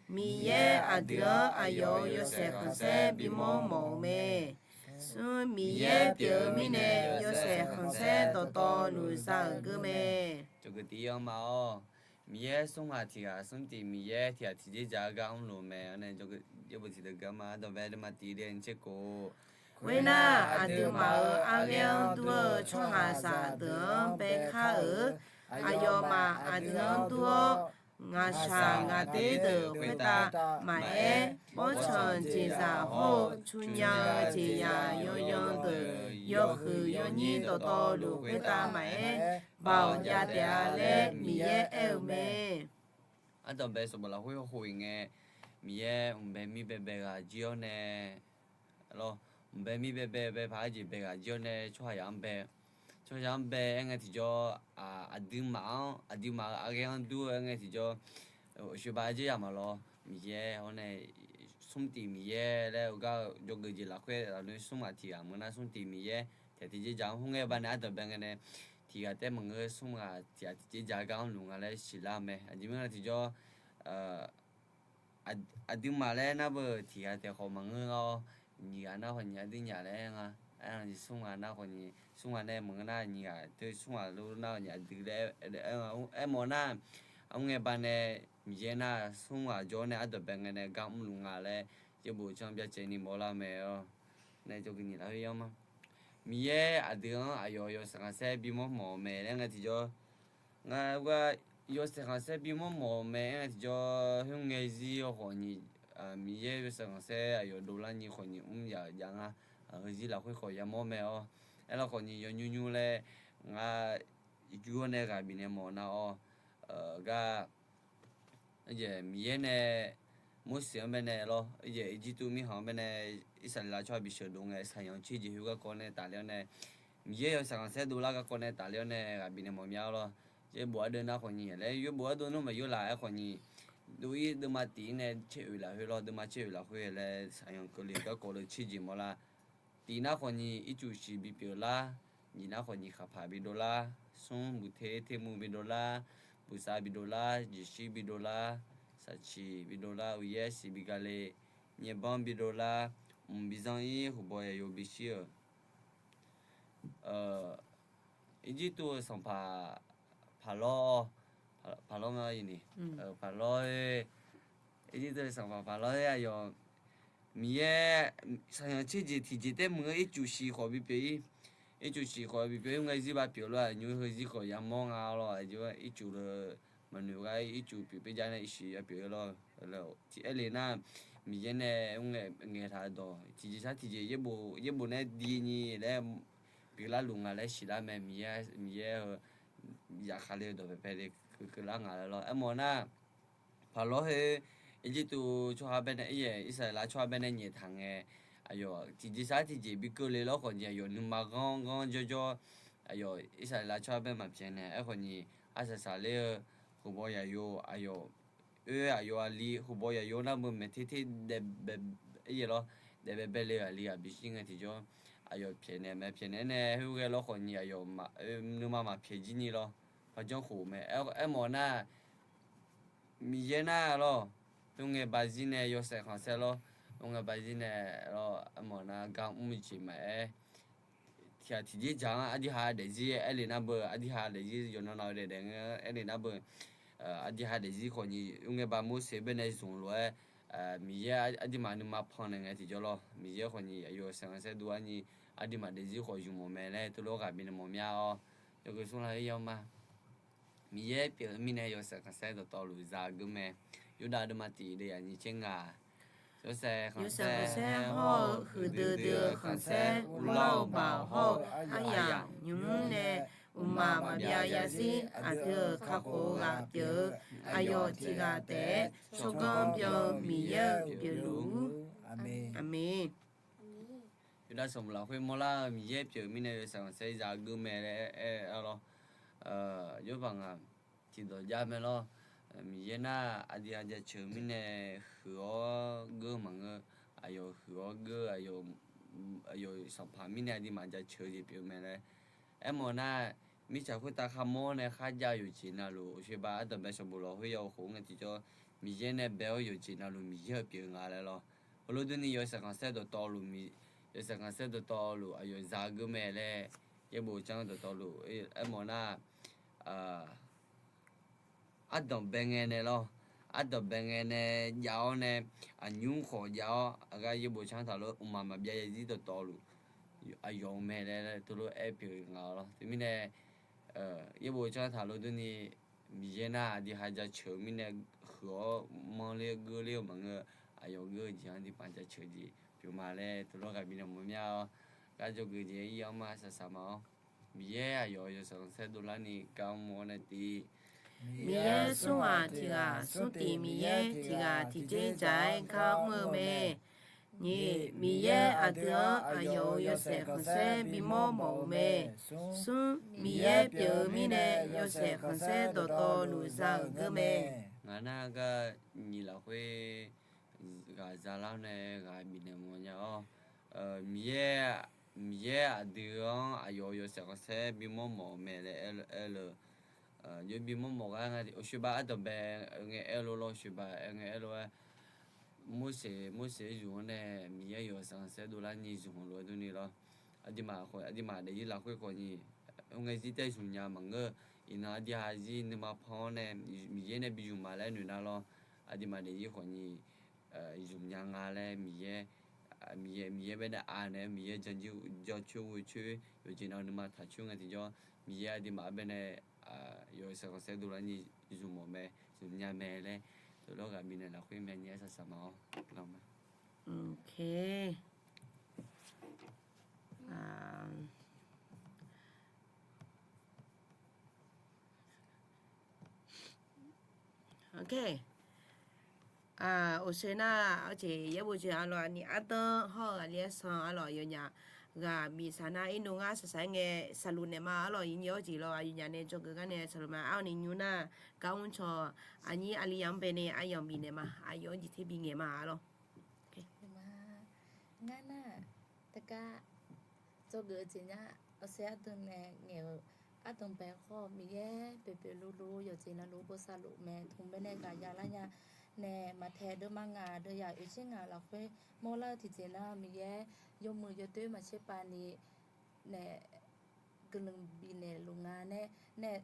Miqyaer aqdui-anr aqyawf-euq yawshaef khanqsaer bimawr mawf-eu mae. Smr Miqyaer pyeuf-eu mirnae yawshaef khanqsaer dawqtawvluf za-euq geur mae. Dzawgeuf tiv-anr ma-awr, Miqyaer smr ghaq tiqghaq, smr tif Miqyaer tiqghaq tiqjeq dzaq-eu gar mrluf mae. Awr nae dzawgeuf jeq tiqdeuq guilar ma. Ardanqbae deuvma tiv de ncer khof. Khoernar, aqduimaf-euq arghaer-anr dur-eu tsawrhaqzaq deuq-anr baekar-euq, aqyawfmaf aqdui-anr dur-awr, ngaqshaq ngaqder deuq khoertav maqaer, bawrtsanq jeqzaq hawr-eu cunya-eu jeqzaq yawyan deuq, yawhuiq yawnyir dawqtawvluf khoertav maqaer, baoq jav taef-a laer Miqyaer aer-eu mae. Ardanqbae sanqbof lafkhoer hawkhof-iq ngae, Miqyaer mqbae mir baebae ghaq jir-awr nae lawr, mqbae mir baebae baepaq-aer jeq bae ghaq jir-awr nae tsawrhaqzaq-anr bae, tsawrhaqzaq-anr bae aer ngae tiqjawr, aqduimaf-anr aqduimaf-euq arghaer-anr dur-eu aer ngae tiqjawr, oqshoe ba arjer yaq maqlawr. Miqyaer hawr nae smr tif Miqyaer laer-eu gar-eu dzawgeuf jeq lafkhoer lafnoer smr ghaq tiqghaq maqngeur nar, smr tif Miqyaer tiqghaq tiqjeq dzaq-anr hawr ngae banae ardanqbae ngae nae tiqghaq taef maqngeur, smr ghaq tiqghaq tiqjeq dzaq-eu gar mrluf nga laer siqlar-eu mae. Aqjeq mirnae tiqjawr, aqduimaf laer nar beu tiqghaq taef khawf maqngeur-awr, nyiq ghaq nar khawf nyiq aqdui nyaf laer aer nga. Aerkhawf nyiq smr ghaq nar khawf nyiq smr ghaq nae maqngeur nar nyiq ghaq teu smr ghaq lof nar khawf nyiq aqdui laer aer nga. Aermawf nar, mr ngae banae Miqyaer nar smr ghaq jawr nae ardanqbae ngae nae gar mrluf nga laer yaerbof canr byacaevni mawrlar mae-awr nae jawrgeuf nyiq lafkhoer yanr ma. Miqyaer aqdui-anr aqyawf yawshaef khanqsaer bimawr mawf-eu mae laer ngae tiqjawr, ngar gar yawshaef khanqsaer bimawr mawf-eu mae aer ngae tiqjawr, khoerngae zir-awr khawf nyiq, Miqyaer yawshaef khanqsaer aqyawf dovlar nyi khawf nyiq mr yaf-euq jav nga. Heuzir lafkhoer khawf yamawr mae-awr, aerlawr khawf nyiq yawnymr nymr laer ngar jur-awr nae ghaq bifnaeq mawf nar-awr, gar Miqyaer nae Morseq-anr baenae lawr, Irjirtuv mirkhanq-anr baenae Irsaqleqlav tsawrhaq bisheuq dov ngae, saqyanq tserjeq khoer garkawv nae tafler-awr nae, Miqyaer yawshaef khanqsaer dovlar garkawv nae tafler-awr nae ghaq bifnaeq mawf mya-awr lawr. Yaerbof ardeuv nar khawf nyiq laer, yaerbof ardeuv nar maqyaer laf-aer khawf nyiq, dov-ir deuvma tif-ir nae tser oeq lafkhoer lawr, deuvma tser oeq lafkhoer laer saqyanq keuvle garkawv le tserjeq mawrlar. Tif nar khawf nyiq ircuf shiq bipyeuf lar, nyiq nar khawf nyiq khaqpaq bidov lar, smr buqter termuv bidov lar, buqsav bidov lar, jeqshir bidov lar, saqciq bidov lar, uqyaer siq bigale, nyaerbanr bidov lar, mq bizanr-ir, huqbaw yaqyo bishir-euq Irjirtuv-eu sanqpaq Paqlawr, Paqlawr ma ni, Paqlawr-oer, Irjirtuv-eu sanqpaq Paqlawr-aer aqyawf Miqyaer saqyanq tserjeq tiqjeq taef maqngeur, ircuf shiq khawf bipyeuf-ir, ircuf shiq khawf bipyeuf-ir, ngae zir ba pyeuf lof-aq nymr heuzir khawf yamawr nga lawr, ircuf le maqnoeq gar ircuf pyeuf pyeuf jav nae ircuf ya pyeuf-ir lawr. Tiq aer le nar, Miqyaer nae mr ngae ngaeqtaq-eu dawq tiqjeq sar tiqjeq yaerbof nae di ni laer pyeuflar luf nga laer siqlar mae. Miqyaer, Miqyaer-eu zafkale-eu dawq paepae le keuvkeuv lar nga laer lawr. Aermawf nar, Paqlawr khoer Irjirtuv tsawrhaq baenae, Irsaqleqlav tsawrhaq baenae nyaeftaq ngae, aqyawf tiqjeq sar tiqjeq bi keuvle lawr khawf nyiq, aqyawf nuima ghanr ghanr jawrjawr, aqyawf Irsaqleqlav tsawrhaq bae maqpyaeqnaeq. Aerkhawf nyiq, arsaq saqler-eu huqbaw yaqyo, aqyawf oe aqyawf aqli huqbaw yaqyo nar beu maeq ter ter daef bae lawr, daef bae bae le-euq aqli ghaq bishir ngae tiqjawr, aqyawf pyaeqnaeq mae. Pyaeqnaeq nae khoerghae lawr khawf nyiq, aqyawf nuima maqpyaeq jir ni lawr, par janrkhof mae. Aermawf nar, Miqyaer nar lawr, khoerngae bazir nae yawshaef khanqsaer lawr, khoerngae bazir nae lawr, aermawf nar gar mr jeq maqaer, tiqghaq tiqjeq dzaq-anr aqdirha daefzir aer le nar beu, aqdirha daefzir yawqnan nav-eu daef daef ngae aer le nar beu, aqdirha daefzir khawf nyiq, khoerngae ba Morseq baenae zmq lof-aer, Miqyaer aqdirmaf nuima pannaeq ngae tiqjawr lawr, Miqyaer khawf nyiq aqyawf yawshaef khanqsaer dov-ar nyi, aqdirmaf daefzir khawf zmq mawf mae laer teulof-aer ghaq bifnaeq mawf mya-awr, yawgeu smrlar-ir yar ma. Miqyaer pyeuf-eu mirnae yawshaef khanqsaer dawqtawvluf za-eu geur mae. Yurdav deuvma tiq deuv yaf nyiq tser ngaq. Yawshaef khanqsaer hawr-eu huiqdui dui-eu khanqsaer uvlanr-eu baoq hawr-eu aryamq nymr nae, mqmaq maqbyav zarzir aqdui-euq kakhof-eu ghaq pyeuf-eu aqyawf tiq ghaq taef-aer tsawrganr byan-eu Miqyaer-euq pyeufluf-ur. Aqmeq. Yurdav sanqbof lafkhoer mawrlar-eu Miqyaer pyeuf-eu mirnae yawshaef khanqsaer za-eu geur mae laer aer-a lawr. Yawrpaq ngaq tiqdawq jav mae lawr. Miqyaer nar aqdui-aq jaceuq-eu mirnae huiq-awr geur maqngeur. Aqyawf huiq-awr geur, aqyawf sanqpaq mirnae aqduimaf jaceuq-eu jeq pyeuf mae laer. Aermawf nar, mirtsaq khoertav kharmawr nae kharjav-eu yawqjeq navluf, oqshoe ba ardanqbae sanqbof lafkhoer ya-eu khof ngae tiqjawr, Miqyaer nae bae-awr yawqjeq navluf Miqyaer-euq pyeuf nga laer lawr. Heulof durni yawshaef khanqsaer dawqtawvluf, yawshaef khanqsaer dawqtawvluf aqyawf za-eu geur mae laer, yaerbof janr dawqtawvluf aermawf nar, ardanqbae ngae nae lawr, ardanqbae ngae nae jav-awr nae, aqnymr khawf jav-awr aqgar yaerbof janr taq lof mqmaq maqbyav zarzir dawqtawvluf aqyawf-eu mae laer teulof-aer pyeuf nga lawr. Teumirnae yaerbof janr taq lof durni, Miqyaer nar aqdui ha jaceuq-eu mirnae huiq-awr manrler geurler-eu maqngeur. Aqyawf geur-eu jeq-anr aqduimaf jaceuq jeq pyeuf ma laer teulof ghaq bifnaeq mawf mya-awr, gar dzawgeuf jeq-aer ir-anr ma saqsaq ma-awr, Miqyaer aqyawf yawshaef khanqsaer dovlarni gar mr-awr nae tiq, Miqyaer smr ghaq tiq ghaq smr tif Miqyaer tiq ghaq tiqjeq dzaq-aer gar mr-eu mae. Nyiq, Miqyaer aqdui-anr aqyawf-euq yawshaef khanqsaer bimawr mawf-euq mae. Smr, Miqyaer pyeuf-eu mirnae yawshaef khanqsaer dawqtawvluf za-euq geur mae. Ngaq nar gar nyiq lafkhoer ghaq zalar nae ghaq bifnaeq mawf nya-awr, Miqyaer, Miqyaer aqdui-anr aqyawf-euq yawshaef khanqsaer bimawr mawf-eu mae laer aer-eu, jov bimawr mawf gar nga, oqshoe ba ardanqbae ngae aer lof lawr, oqshoe ba aer ngae aer lof-aer, Morseq, Morseq-aer zmq-anr nae Miqyaer yawshaef khanqsaer dovlarni zmq-eu lof-aer durni lawr. Aqduimaf khawf, aqduimaf daefzir lafkhoer khawf nyiq, ngae zir tae zmq nya maqngeur. Iqnan aqdui ha zir nuima pan-awr nae Miqyaer nae bi zmq ma laer noeq nar lawr. Aqduimaf daefzir khawf nyiq, zmq nya nga laer Miqyaer, Miqyaer, Miqyaer bae nae anaeq-aer Miqyaer janjir jawrcoer ghoecoer yawqjeq nav nuima taqcoer ngae tiqjawr, Miqyaer aqduimaf bae nae yawshaef khanqsaer dovlarni zmq mawf mae, zmq nya mae laer teulof ghaq bifnaeq lafkhoer myavnyi-aer saqsaq ma-awr, lama. Oqshoe nar, arjeq yaerbof jeq arlawq, aqni ardanr hawr-eu aqli-aer san arlawq, yawnyaf ghaq bifsaq nar, irnov ngar saqsaq-aer ngae saqluf naeq ma arlawq, iqnyir-awr jeq lawr, aqyawfnyaf nae dzawgeuf gar nae saqluf ma. Arni nymr nar, gar mrcaw, aqnyir aqli yamq-anr bae nae aryamq bifnaeq ma, aqyawf-anr jeq ter bingaeq ma arlawq. Ngar nar, teugar dzawgeuf-eu jeq nar, awqsaer ardui nae ngaeq-euq ardanq bae khawr-eu Miqyaer pyeufpyeuf luvluv yawqjeq navluf bosav luf mae, tmq bae nae ghaq ya lar nya nae, maqtaeq deuvma ngaq deuvyaq oeqtser ngaq lafkhoer mawrlar-eu tiqjeq nar, Miqyaer yawmuiq yawdoer maqtser pav ni nae guiqlanq bifnaeq luf nga nae, nae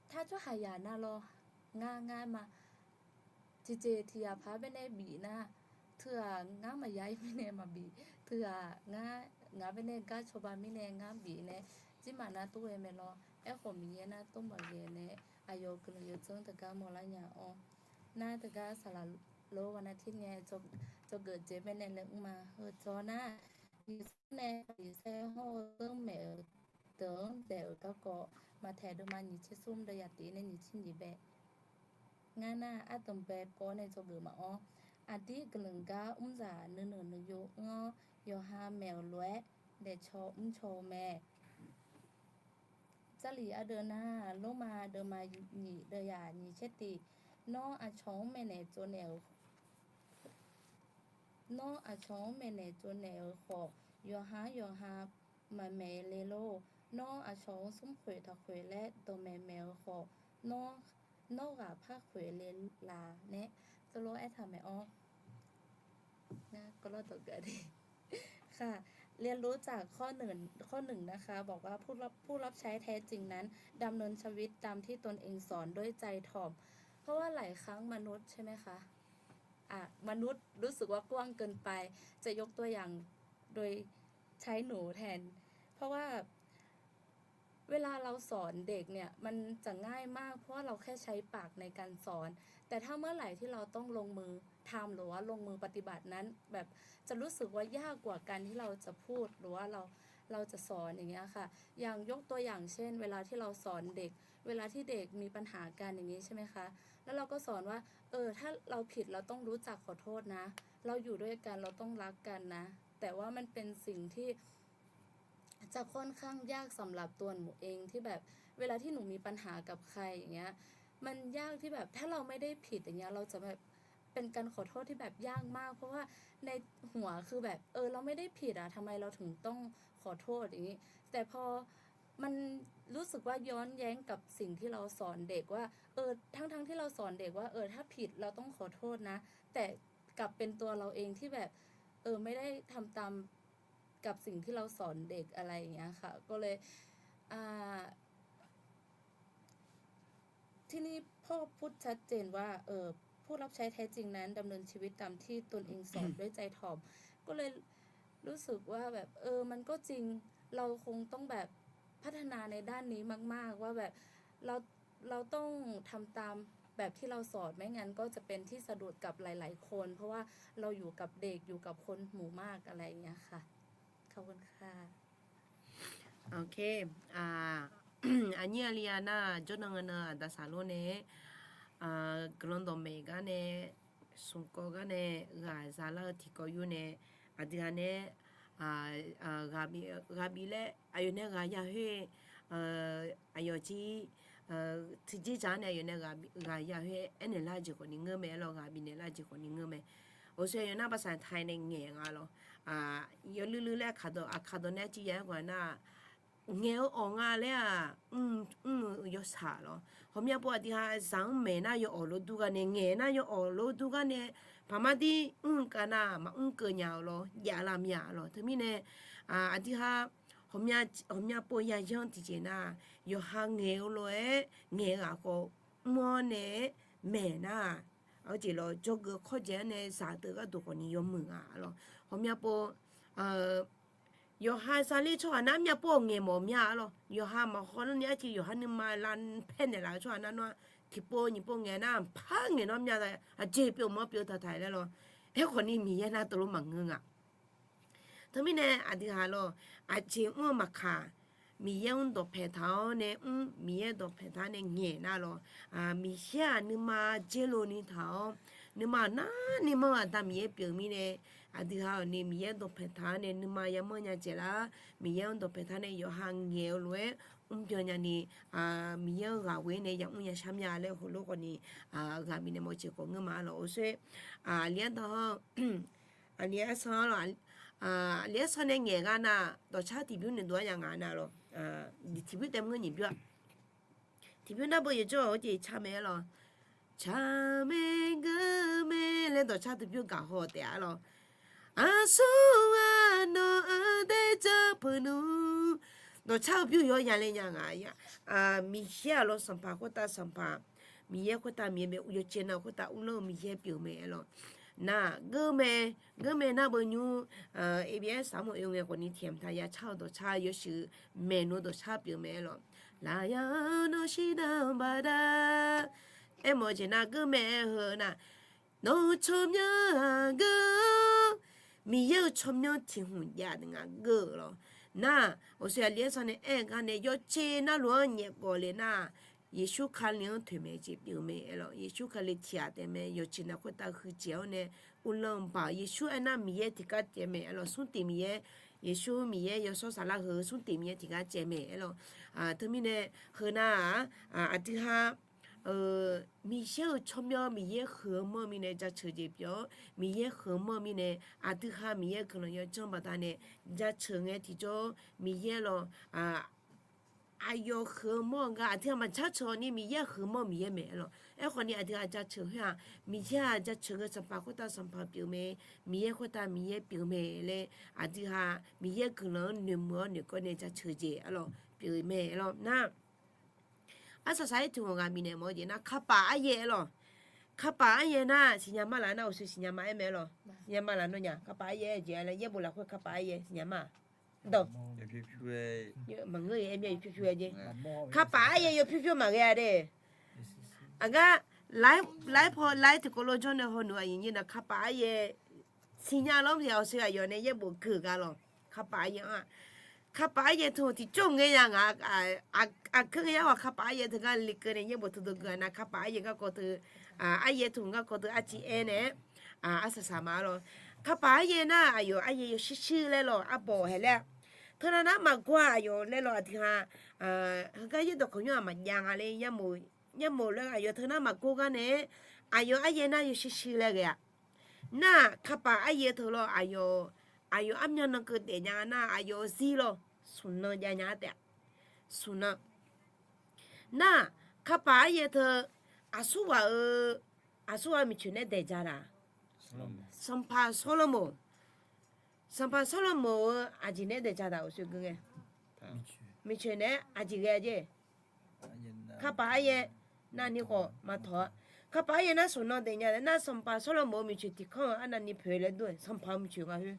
tar tsawrhaq yaq nar lawr, ngar ngar ma. Tiqjeq tiq yaq paq bae nae bif nar, teughaq ngar maqya ir mirnae maqbif, teughaq ngar, ngaq bae nae gar cawba mirnae ngar bif nae, jirmaf nar tov ghae mae lawr. Aerkhawf Miqyaer nar tov maqghae nae, aqyawf guiqlanq yawdzanr teugar mawrlar nya-awr, nar teugar saqlaq lor ghaq nar tir ngae, dzawgeuf jeq bae nae laer mr ma. Heu dzaw nar, Yeqsur nae Paqliqsaer hawr-eu zeur maeq-euq deuq-anr daef-euq garkawv, maqtaeq deuvma nyiq tser smr deuvyaq tiq nae nyiq tser nyiq bae. Ngar nar ardanq bae kawv nae dzawgeuf maf-awr, aqdir guiqlanq gar mrzaq nuinanq nuiyu mr-awr, yawqha maeq-euq lof-aer daefcaw mrcaw-eu mae. Jarlif ardeuv nar, Lormav deuvma nyiq deuvyaq nyiq tser tiq, nawr aqcawq-anr maeqnaeq tsovnaeq-eu Nawr aqcawq-anr maeqnaeq tsovnaeq-eu khawf, yawqha-anr yawqha maqmaeq le lor. Nawr aqcawq-anr smrkhoeq taqkhoeq laer dawqmaeq maeq-eu khawf, nawr ghaq par khoeq le laf nae, teulof aertaq maeq-awr. เรียนรู้จากข้อหนึ่ง ข้อหนึ่งนะคะ บอกว่าผู้รับ ผู้รับใช้แท้จริงนั้น ดำเนินชีวิตตามที่ตนเองสอนด้วยใจถ่อม เพราะว่าหลายครั้งมนุษย์ใช่ไหมคะ อ่ะ มนุษย์รู้สึกว่ากว้างเกินไป จะยกตัวอย่างโดยใช้หนูแทน เพราะว่า เวลาเราสอนเด็กเนี่ย มันจะง่ายมาก เพราะว่าเราแค่ใช้ปากในการสอน แต่ถ้าเมื่อไหร่ที่เราต้องลงมือทำ หรือว่าลงมือปฏิบัตินั้น แบบ จะรู้สึกว่ายากกว่าการที่เราจะพูด หรือว่าเรา เราจะสอนอย่างเงี้ยค่ะ อย่างยกตัวอย่างเช่น เวลาที่เราสอนเด็ก เวลาที่เด็กมีปัญหากันอย่างนี้ใช่ไหมคะ แล้วเราก็สอนว่า เออ ถ้าเราผิดเราต้องรู้จักขอโทษนะ เราอยู่ด้วยกันเราต้องรักกันนะ แต่ว่ามันเป็นสิ่งที่ จะค่อนข้างยากสำหรับตัวหนูเองที่แบบ เวลาที่หนูมีปัญหากับใครอย่างเงี้ย มันยากที่แบบ ถ้าเราไม่ได้ผิดอย่างเงี้ย เราจะแบบ เป็นการขอโทษที่แบบยากมาก เพราะว่าในหัวคือแบบ เออ เราไม่ได้ผิดอะ ทำไมเราถึงต้องขอโทษอย่างนี้ แต่พอมันรู้สึกว่าย้อนแย้งกับสิ่งที่เราสอนเด็กว่า เออ ทั้งๆที่เราสอนเด็กว่า เออ ถ้าผิดเราต้องขอโทษนะ แต่กลับเป็นตัวเราเองที่แบบ เออ ไม่ได้ทำตามกับสิ่งที่เราสอนเด็กอะไรอย่างเงี้ยค่ะ ก็เลย อ่า ที่นี่พ่อพูดชัดเจนว่า เออ ผู้รับใช้แท้จริงนั้นดำเนินชีวิตตามที่ตนเองสอนด้วยใจถ่อม ก็เลยรู้สึกว่าแบบ เออ มันก็จริง เราคงต้องแบบพัฒนาในด้านนี้มากๆ ว่าแบบ เรา เราต้องทำตามแบบที่เราสอน ไม่งั้นก็จะเป็นที่สะดุดกับหลายๆคน เพราะว่าเราอยู่กับเด็ก อยู่กับคนหมู่มากอะไรอย่างเงี้ยค่ะ ขอบคุณค่ะ Aqnyir aqli-a nar, jawrnan ngae nan aqda saqlor nae, guiqlanq dawqmaeq gar nae, smq kawv gar nae, ghaq za lar-eu tiqkawv yur nae, aqdui-a nae ghaq bif laer aqyawf nae ghaq ya khoer, aqyawf jir tiqjeq dzaq-anr nae aqyawf nae ghaq ya khoer aernaeq lar-eu jeq khawfni ngeur mae lawr, ghaq bifnaeq lar-eu jeq khawfni ngeur mae. Oqsoe aqyawf nar baqsaq taqnae ngaeq nga lawr. Yawluiv luiv laer aqkaq dawq, aqkaq dawq nae arcuiv ya-aer gaq nar, ngaeq-eu awq nga laer-aq, mr-eu yawshaq lawr. Ghawqmya pov aqdui ha zaq-anr maeq nar yawawq lof dur gar nae, ngaeq nar yawawq lof dur gar nae, paqmar dir mr-eu kav nar maqmr keuv nya-eu lawr, jav lar mya lawr. Teumirnae aqdui ha ghawqmya pov yayanr tiqjeq nar, yawqha ngaeq-eu lof-aer ngaeq-eu ghaq khawf mr-awr nae maeq nar, aqjeq lawr, dzawgeuf kawrdzaeq-anr nae zaq deuv gharduq khawfni yawmuiq nga lawr. Ghawqmya pov yawqha zaler tsawrhaq nar mya pov-awq ngaeq mawf mya lawr. Yawqha maqhaw lar ni arcuiv yawqha nuima lavpaer naeqlaf-eu tsawrhaq nar nawr tiqpov nyiq pov ngaeq nar par ngaeq nawr mya, aqjeq pyeuf mawr pyeuf taq taq laer lawr. Aerkhawfni Miqyaer nar teulof maqngeur nga. Teumirnae aqdui ha lawr, aqjeq mr-eu maqkaq, Miqyaer mr dawqpaeq taq-awr nae mr, Miqyaer dawqpaeq taq-awr nae ngaeq nar lawr, Miqyaer-aq nuima dzer lo ni taq-awr, nuima-euq nar nuima-eu Aqda Miqyaer pyeuf mirnae, aqdui ha-awq ni Miqyaer dawqpaeq taq-awr nae nuima yamanr nya dzaeq lar, Miqyaer mr dawqpaeq taq-awr nae yawqha ngaeq-eu lof-aer mrbyan nyani, Miqyaer-euq ghaq ghoe nae yamr yashar mya laer heulof khawfni ghaq bifnaeq mawf-eu jeq khawf ngeur ma lawr. Oqsoe aqli ardanq-anr, aqli arsanq-anr lawr, aqli arsanq nae ngaeq gar nar, dawqcar tiqbymr noeqdov-aer ya nga nar lawr. Tiqbymr taef mr nyiq bymr-a. Tiqbymr nar beu yawjawr-awq-eu jeq car mae-aer lawr. Car mae geur mae laer dawqcar tiqbymr gaq haw taef-a lawr. Aqsur ghaq nawq-anr dae jar peuq nmr. Dawqcar-eu bymr yawr ya laer nya nga. Miqyaer-aq lawr, Sanqpaq khoertav Sanqpaq, Miqyaer khoertav Miqyaer mae, yawcaev nav khoertav uvlanr-eu Miqyaer pyeuf mae-aer lawr. Nar geur mae, geur mae nar beu nymr, abs saqmawf oe ngae khawfni tiqyamq taq ya car-eu dawqcar yawshuif maeqnan dawqcar pyeuf mae-aer lawr. Lafyaq-anr nawr shirdan baqda aermawf-eu jeq nar geur mae-aer heu nar, nawq-euq tsawrmyanr-aq geur-awr, Miqyaer-euq tsawrmyanr tiq hmq jav nga geur-eu lawr. Nar, oqsoe aqli arsanq nae aer-eu gar nae yawcaev navluf-anr nyaef gawf le nar, Yeqsur Kali-anr toeqmaeq jeq pyeuf mae-aer lawr. Yeqsur Kali tiq ghaq taef mae, yawcaev nav khoertav huiq jeq-awr nae uvlanr-eu baq-eu Yeqsur aernar Miqyaer tiqgar caev mae-aer lawr. Smrtiq Miqyaer, Yeqsur Miqyaer yawshawr saflar heu smrtiq Miqyaer tiqgar caev mae-aer lawr. Teumirnae heu nar-aq, aqdui ha Miqyaer-euq tsawrmyanr Miqyaer huiq-eu manr-eu mirnae jaceuq jeq pyeuf-awr, Miqyaer huiq-eu manr-eu mirnae aqdui ha Miqyaer guiqlanq yawjanr baqdanae jaceuq ngae tiqjawr Miqyaer lawr, aqyawf huiq-eu manr-eu gar aqdui ha maqjaceuq-awq ni Miqyaer huiq-eu manr-eu Miqyaer mae-aer lawr. Aerkhawfni aqdui ha jaceuq khoer-aq, Miqyaer-aq jaceuq ngae Sanqpaq khoertav Sanqpaq pyeuf mae, Miqyaer khoertav Miqyaer pyeuf mae laer aqdui ha Miqyaer guiqlanq-anr noeqmuiq-awr noeqkawv nae jaceuq jeq-aer lawr pyeuf mae-aer lawr nar. Arsaq saq-aer tiq ghaq ghaq bifnaeq mawf-eu jeq nar, kapaf aryaer-aer lawr. Kapaf aryaer nar siqnya ma laf nar, oqsoe siqnya ma aer mae-aer lawr. Siqnya ma laf nawnyaf, kapaf aryaer jeq-aer laer yaerbof lafkhoer kapaf aryaer siqnya ma-aq. Dawq. Maqngeur-a, yawpyur pyur-a jeq. Kaqpaf aryaer yawpyur pyur maqghae-a de. Aqgar, ไลฟ์ ไลฟ์ paw ไลฟ์ tiqkawv lof jawr nae hawnmr aqyuif nyir nar kaqpaf aryaer siqnya lawr maqya awqshoe aqyawf nae yaerbof gui-eu gar lawr. Kaqpaf aryaer-anr-aq, kaqpaf aryaer teu tiqcawr ngae ya ngaq, aqkar ngae ya ghaq kaqpaf aryaer teu gar lekeuv nae yaerbof teu dov gui-a nar kaqpaf aryaer garkawv teu, aryaer teu garkawv teu arciv aer nae-aer, arsaq saq ma lawr. Kaqpaf aryaer nar aqyawf aryaer yawshuir shuir laer lawr arbawq haeq laer-a. Teunav nar maqgor-a aqyawf laer lawr aqdui ha, heugar yaerdawq kawq nymr-aq maqjav nga le, yarmof laer aqyawf teunav maqgor gar nae-aer, aqyawf aryaer nar yawshuir shuir laer ghae-a. Nar-aq kaqpaf aryaer teu lawr aqyawf, aqyawf armyan nan keuv daef nya nar aqyawf-eu zir lawr smq nan jav nya-ar taef-a. Smq nan. Nar-aq kaqpaf aryaer teu aqsurghaq-eu, aqsurghaq miqcoeq nae daeq ja taq. Sanqpaq Sawrlaqmoq, Sanqpaq Sawrlaqmoq-eu aqjeq nae daeq ja taq-euq shuir gui ngae. Miqcoeq nae-aer aqjeq ghae-a jeq. Kaqpaf aryaer navni khawf maqtawq-a. Kaqpaf aryaer nar smq nan daef nya nar Sanqpaq Sawrlaqmoq-eu miqcoeq tiq kanr-eu arnavni poeq laer dur-aer Sanqpaq-eu miqcoeq nga khoer.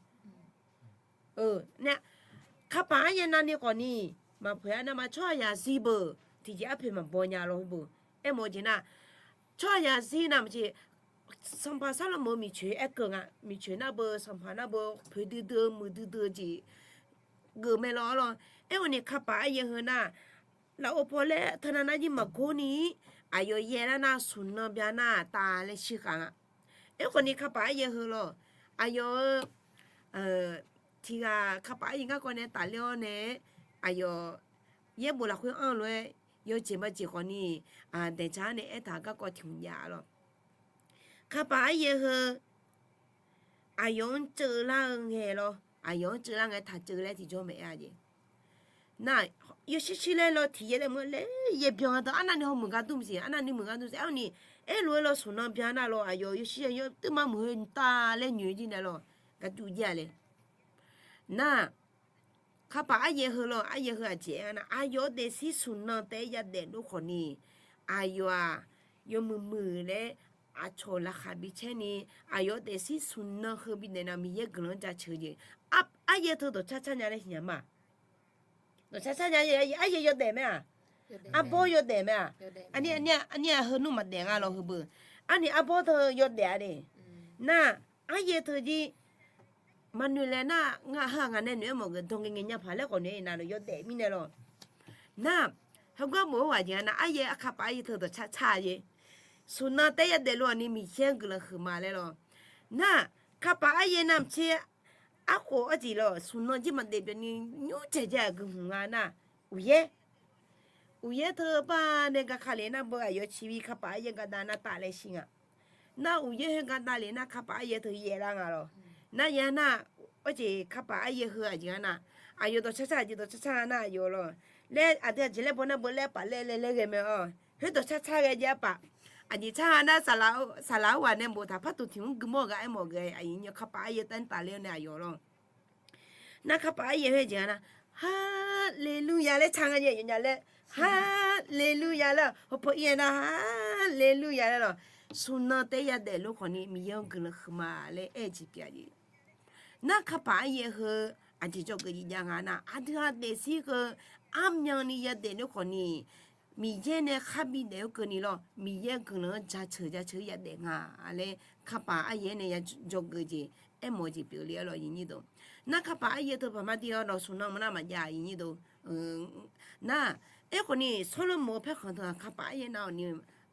Kaqpaf aryaer navni khawf ni maqpoeq-a nar ma tsawrhaqzaq zir beuq tiqjeq arpoeq maqbaw nya lawr khoer beuq. Aermawf-eu jeq nar, tsawrhaqzaq zir navmaqtser Sanqpaq Sawrlaqmoq-eu miqcoeq aerkeuv nga, miqcoeq nar beu Sanqpaq nar beu poeq duidui-eu muiq duidui-eu jeq geuf mae lawr-ar lawr. Aerkhawf ni kaqpaf aryaer heu nar, lafov paw laer teunav nar jir maqgor ni, aqyawf yaer lar nar smq nan bya nar taf laer shir khaq nga. Aerkhawf ni kaqpaf aryaer heu lawr, aqyawf-eu tiq ghaq kaqpaf aryaer garkawv nae tafler-awr nae, aqyawf yaerbof lafkhoer anr-eu lof-aer yawjeq majeq khawf ni, daeq ja-ar nae aertaq garkawv tiq hmq jav-a lawr. Kaqpaf aryaer heu aqyawf-anr ceuv lar-eu ngae lawr, aqyawf-anr ceuv lar ngae taq ceuv laer tiqjawr maeq-aer-a jeq. Nar, yawshuir shuir laer lawr tiq yaer laer meuq laer yaer byan-a dawq arnavni hawmuiq gar dur maqsiq, arnavni muiq gar dur siq-ar ni, aerlof-aer lawr smq nan bya nar lawr aqyawf yawshuir yawr teumav muiq heu taf laer nyoeq jir nae lawr, gar dur jir-a le. Nar, kaqpaf aryaer heu lawr, aryaer heu aqjeq aer-a nar aqyawf-eu daefzir smq nan taef-aer yadaef lor khawf ni, aqyawf-aq yawmuiq muiq laer aqcawq laqkhaq bi caer ni, aqyawf-eu daefzir smq nan heu bi daef nar Miqyaer guiqlanq-anr jaceuq-eu jeq. Aryaer teu dawqcar car nya laer siqnya ma. Dawqcar car nya, aryaer yawdaef mae-aq, arbawr yawdaef mae-aq. Arni-aq heu nmr maqdaef nga lawr heu beuq. Arni arbawr teu yawdaef-a de. Nar, aryaer teu jir maqnoeq laer nar, ngar heu-aq ngaq nae noeq-aer mawf geuf dan ngae ngae nya paq laer khawf noeq-aer navluf yawdaef mirnae lawr. Nar, heugar bof-aer ghaq jeq-a nar aryaer kaqpaf aryaer teu dawqcar car-a jeq. Smq nan taef-aer yadaef lor-aq ni Miqyaer-anr guiqlanq huiqma laer lawr. Nar, kaqpaf aryaer navmaqtser arkhof arjeq lawr smq nan jir maqdaef byanni nymr caeq jae-aq guiqhmq nga nar, uqyaer uqyaer teu bar nae gaka lef nar beu aqyawf ciqbi kaqpaf aryaer gardav nar taf laer shir nga. Nar uqyaer heu gardav lef nar kaqpaf aryaer teu yaer lar nga lawr. Nar yaer nar, arjeq kaqpaf aryaer heu aqjeq-a nar, aqyawf dawqcar car aqjeq dawqcar car nga nar aqyawf lawr. Laer aqdui aqjeq laer baw nar beu laer paf laer laer laer ghae mae-awr. Khoer dawqcar car ghae jav-ar paf. Aqjeq car nga nar, saqlaq-eu ghaq nae boftaq par tuq tiq mr gui mawr-eu ghaq aermawf geuf aqyuif nyi kaqpaf aryaer taf taf ler-awr nae aqyawf lawr. Nar kaqpaf aryaer khoer jeq-a nar, Haleluya laer car nga jeq yawnya laer, Haleluya laer hawpaw ir-aer nar, Haleluya laer lawr. Smq nan taef-aer yadaef lor khawf ni Miqyaer-anr guiqlanq huiqma laer aer-eu jeq pyeuf-a jeq. Nar kaqpaf aryaer heu aqjeq dzawgeuf jeq jav nga nar, aqdui-aq daefzir heu armyanni yadaef lor khawf ni Miqyaer nae khar bi daef-eu keuvni lawr, Miqyaer guiqlanq-anr jaceuq jaceuq-aer yadaef nga laer kaqpaf aryaer nae ya dzawgeuf jeq aermawf-eu jeq pyeuf le-ar lawr nyiq nyir deuq. Nar kaqpaf aryaer teu paq mar dir-awr lawr smq nan maqnar maqjav nyiq nyir deuq. Nar, aerkhawf ni Sawrlaqmoq-eu paerkhanq teu-aq kaqpaf aryaer nar-awq ni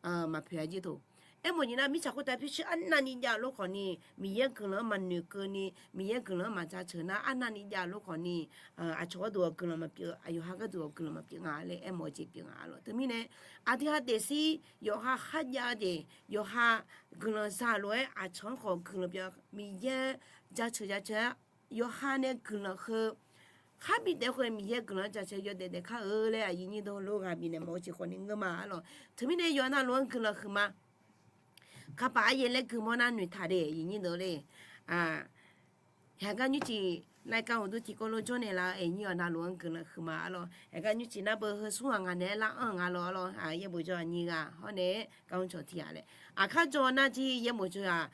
maqpoeq-a jir teu. Aermawf jeq nar mirtsaq khoertav pyurshuir arnavni jav lor khawf ni Miqyaer guiqlanq-anr maqnoeq keuvni Miqyaer guiqlanq-anr maqjaceuq nar arnavni jav lor khawf ni aqcawq gharduq-awq guiqlanq maqpyeuf, aqyawf ha gharduq-awq guiqlanq maqpyeuf nga laer aermawf-eu jeq pyeuf nga lawr. Teumirnae aqdui ha daefzir yawqha kharjav-eu jeq yawqha guiqlanq za lof-aer aqcawq-anr khawf guiqlanq pyeuf Miqyaer jaceuq jaceuq-aer yawqha nae guiqlanq heu khar bi daef khoer Miqyaer guiqlanq-anr jaceuq yawdaef daef kar-eu laer aqyuif nyir deuq lof ghaq bifnaeq mawf-eu jeq khawf ni ngeur ma-ar lawr. Teumirnae yawqha navluf-anr guiqlanq huiqma. Kaqpaf aryaer laer gui mawr nar noeqtaq de aqyuif nyir deuq le. Yaqgar nymrcif Laer gar uqduq tiqkawv lof jawr naeqlaf-eu aqnyir-awq navluf-anr guiqlanq huiqma arlawr. Aergar nymrcif nar beu heu smr ghaq ngaq naeq-aer lar anr nga lawr arlawr. Yaerbof jawr aqnyir ghaq hawr nae gar mrcawq tiq ghaq laer, aqkar jawr nar jir yaerbof jawr-aq,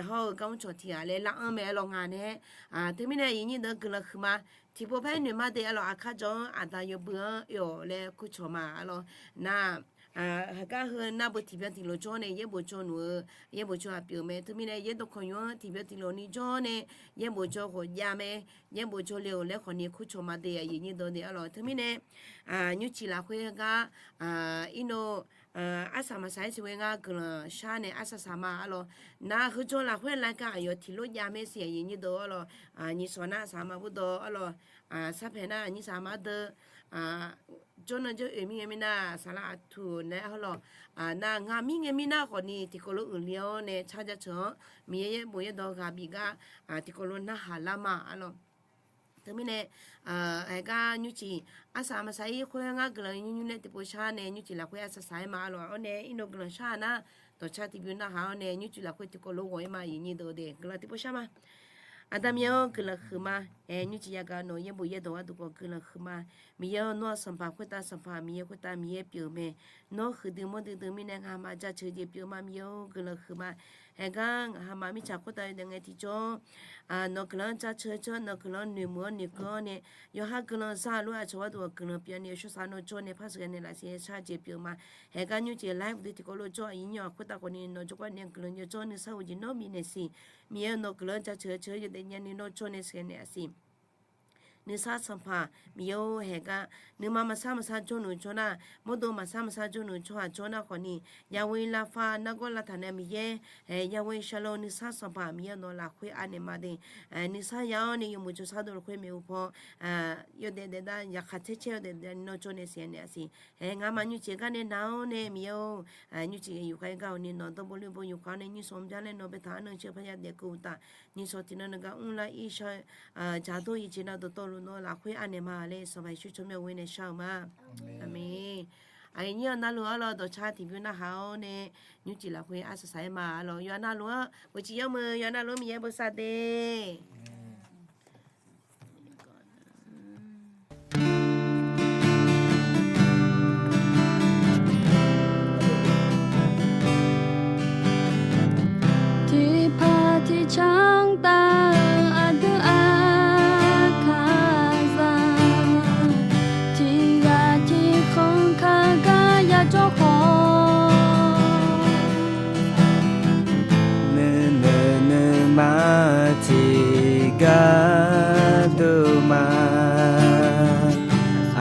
hawr-eu gar mrcawq tiq ghaq laer lar anr mae arlawr nga nae. Teumirnae aqnyir deuq guiqlanq huiqma. Tiqpov paer noeq ma de arlawr, aqkar jawr-anr aqda yawbui-anr oe-awq laer kurcawq ma arlawr. Nar, haqgar heu nar beu tiqbyan tiqlof jawr nae yaerbof jawr nmr-eu, yaerbof jawr-aq pyeuf mae. Teumirnae yaerdawq kawqnymr-anr tiqbyan tiqlof ni jawr nae yaerbof jawr ghawqjav mae. Yaerbof jawr le-euq laer khawfni kurcawq ma de aqyuif nyir deuq de arlawr. Teumirnae nymrcif lafkhoer gar, irnov, arsaq maqsaq-aer siq ghae ngar guiqlanq shar nae arsaq saq ma arlawr. Nar heujawr lafkhoer laer gar aqyawf tiqlof jav mae siq aqyuif nyir deuq arlawr. Nyiq sawq nar saq ma burdawv arlawr. Sarpaeq nar nyiq saq ma deuq, jawrnan jawr-oe mirngae mirnar saqlaq aqtuq nae arlawr. Nar ngaq mirngae mirnar khawfni tiqkawv lof uiqle-awr nae car jaceuq-anr Miqyaer yaerbof yaerdawq ghaq bif gar, tiqkawv lof narhaq lar ma arlawr. Teumirnae, aergar nymrcif arsaq maqsaq-ir khoer ngar guiqlanq nymr nymr nae tiqpov shar nae nymrcif lafkhoer arsaq saq-aer ma arlawr. Awr nae irnov guiqlanq shar nar, dawqcar tiqbymr narhaq-awr nae nymrcif lafkhoer tiqkawv lof ghawq-ir ma aqyuif nyir deuq de guiqlanq tiqpov shar ma. Aqda Miqyaer-or guiqlanq huiqma. Aer nymrcif yagaq nawq yaerbof yaerdawq gharduq khawf guiqlanq huiqma. Miqyaer-or nawr-aq Sanqpaq khoertav Sanqpaq, Miqyaer khoertav Miqyaer pyeuf mae. Nawr huiqdui mawrdui dui mirnae ngaqha ma jaceuq jeq pyeuf ma. Miqyaer-or guiqlanq huiqma. Aergar ngaqha ma mirtsaq khoertav yawdaef ngae tiqjawr, nawq guiqlanq-anr jaceuq jawr, nawq guiqlanq-anr noeqmuiq-awr noeqkeuv-awr nae, yawqha guiqlanq za luf-eu aqcawq gharduq guiqlanq pyeuf ni yawshawr saq nawr jawr nae par sheuqghae naeqlaf siq-aer shar jeq pyeuf ma. Aergar nymrcif lafkhoer tiqkawv lof jawr aqyuif nyir-awq khoertav khawfni nawq jawrgar nae guiqlanq yawjawr nuisar uqjeq nawr bifnaeq siq. Miqyaer-or nawq guiqlanq-anr jaceuq jawr yawdaef nyani nawr jawr nae sheuqghae naeqlaf siq. Nuisar Sanqpaq Miqyaer-or, aergar nuima maqsar maqsar jawrluf jawr nar, mawrdo maqsar maqsar jawrluf jawr-aq jawr nar khawfni, Yahweh Rapha nargawr lavtaq nae Miqyaer, aer Yahweh Shalom nuisar Sanqpaq Miqyaer nawq lafkhoer anaeq ma de. Nuisar ya-awr nae yawmuiq jawrshar dov lafkhoer maeqhu paw yawdaef daef dav yaqkhaq tser caer yawdaef daef ni nawr jawr nae sheuqghae naeqlaf siq. Aer ngaqha ma nymrcif gar nae naq-awr nae Miqyaer-or, nymrcif yufkhav-ir gar-awq ni nawq dawrbo loerbo yufkhav-awr nae nymrsanq mr jar laer nawq baetaq arnan ceuq parya daef keuv uqtaf, nymrsanq tiqnan nan gar mrlar-ir shar-eu jaqdawr yawqjeq nav dawqtawvluf nawq lafkhoer anaeq ma laer Sanqpaq Yeqsur tsawrmyanr-eu ghoer nae shar-eu ma. Aqmeq. Aqyuif nyir-awq navluf arlawr dawqcar tiqbymr narhaq-awr nae nymrcif lafkhoer arsaq saq-aer ma arlawr. Yawqha navluf-anr uqcif yawmuiq yawqha navluf-anr Miqyaer bosav de. Tiqpaq tiqcanr taf-eu aqdui aqkaqzaq, tiqghaq tiqkhanq kaq gar yajawr khawf, nuinoeq nuima tiqgar dov ma.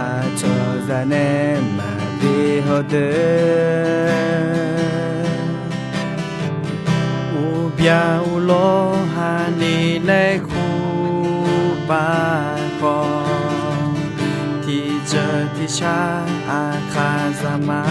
Aqcawq zaq nae maqbi hawdeuq, uqbyaq uqlawr haq ni laer kur paq khawf, tiqjeuq tiqshar aqkaqzaq ma.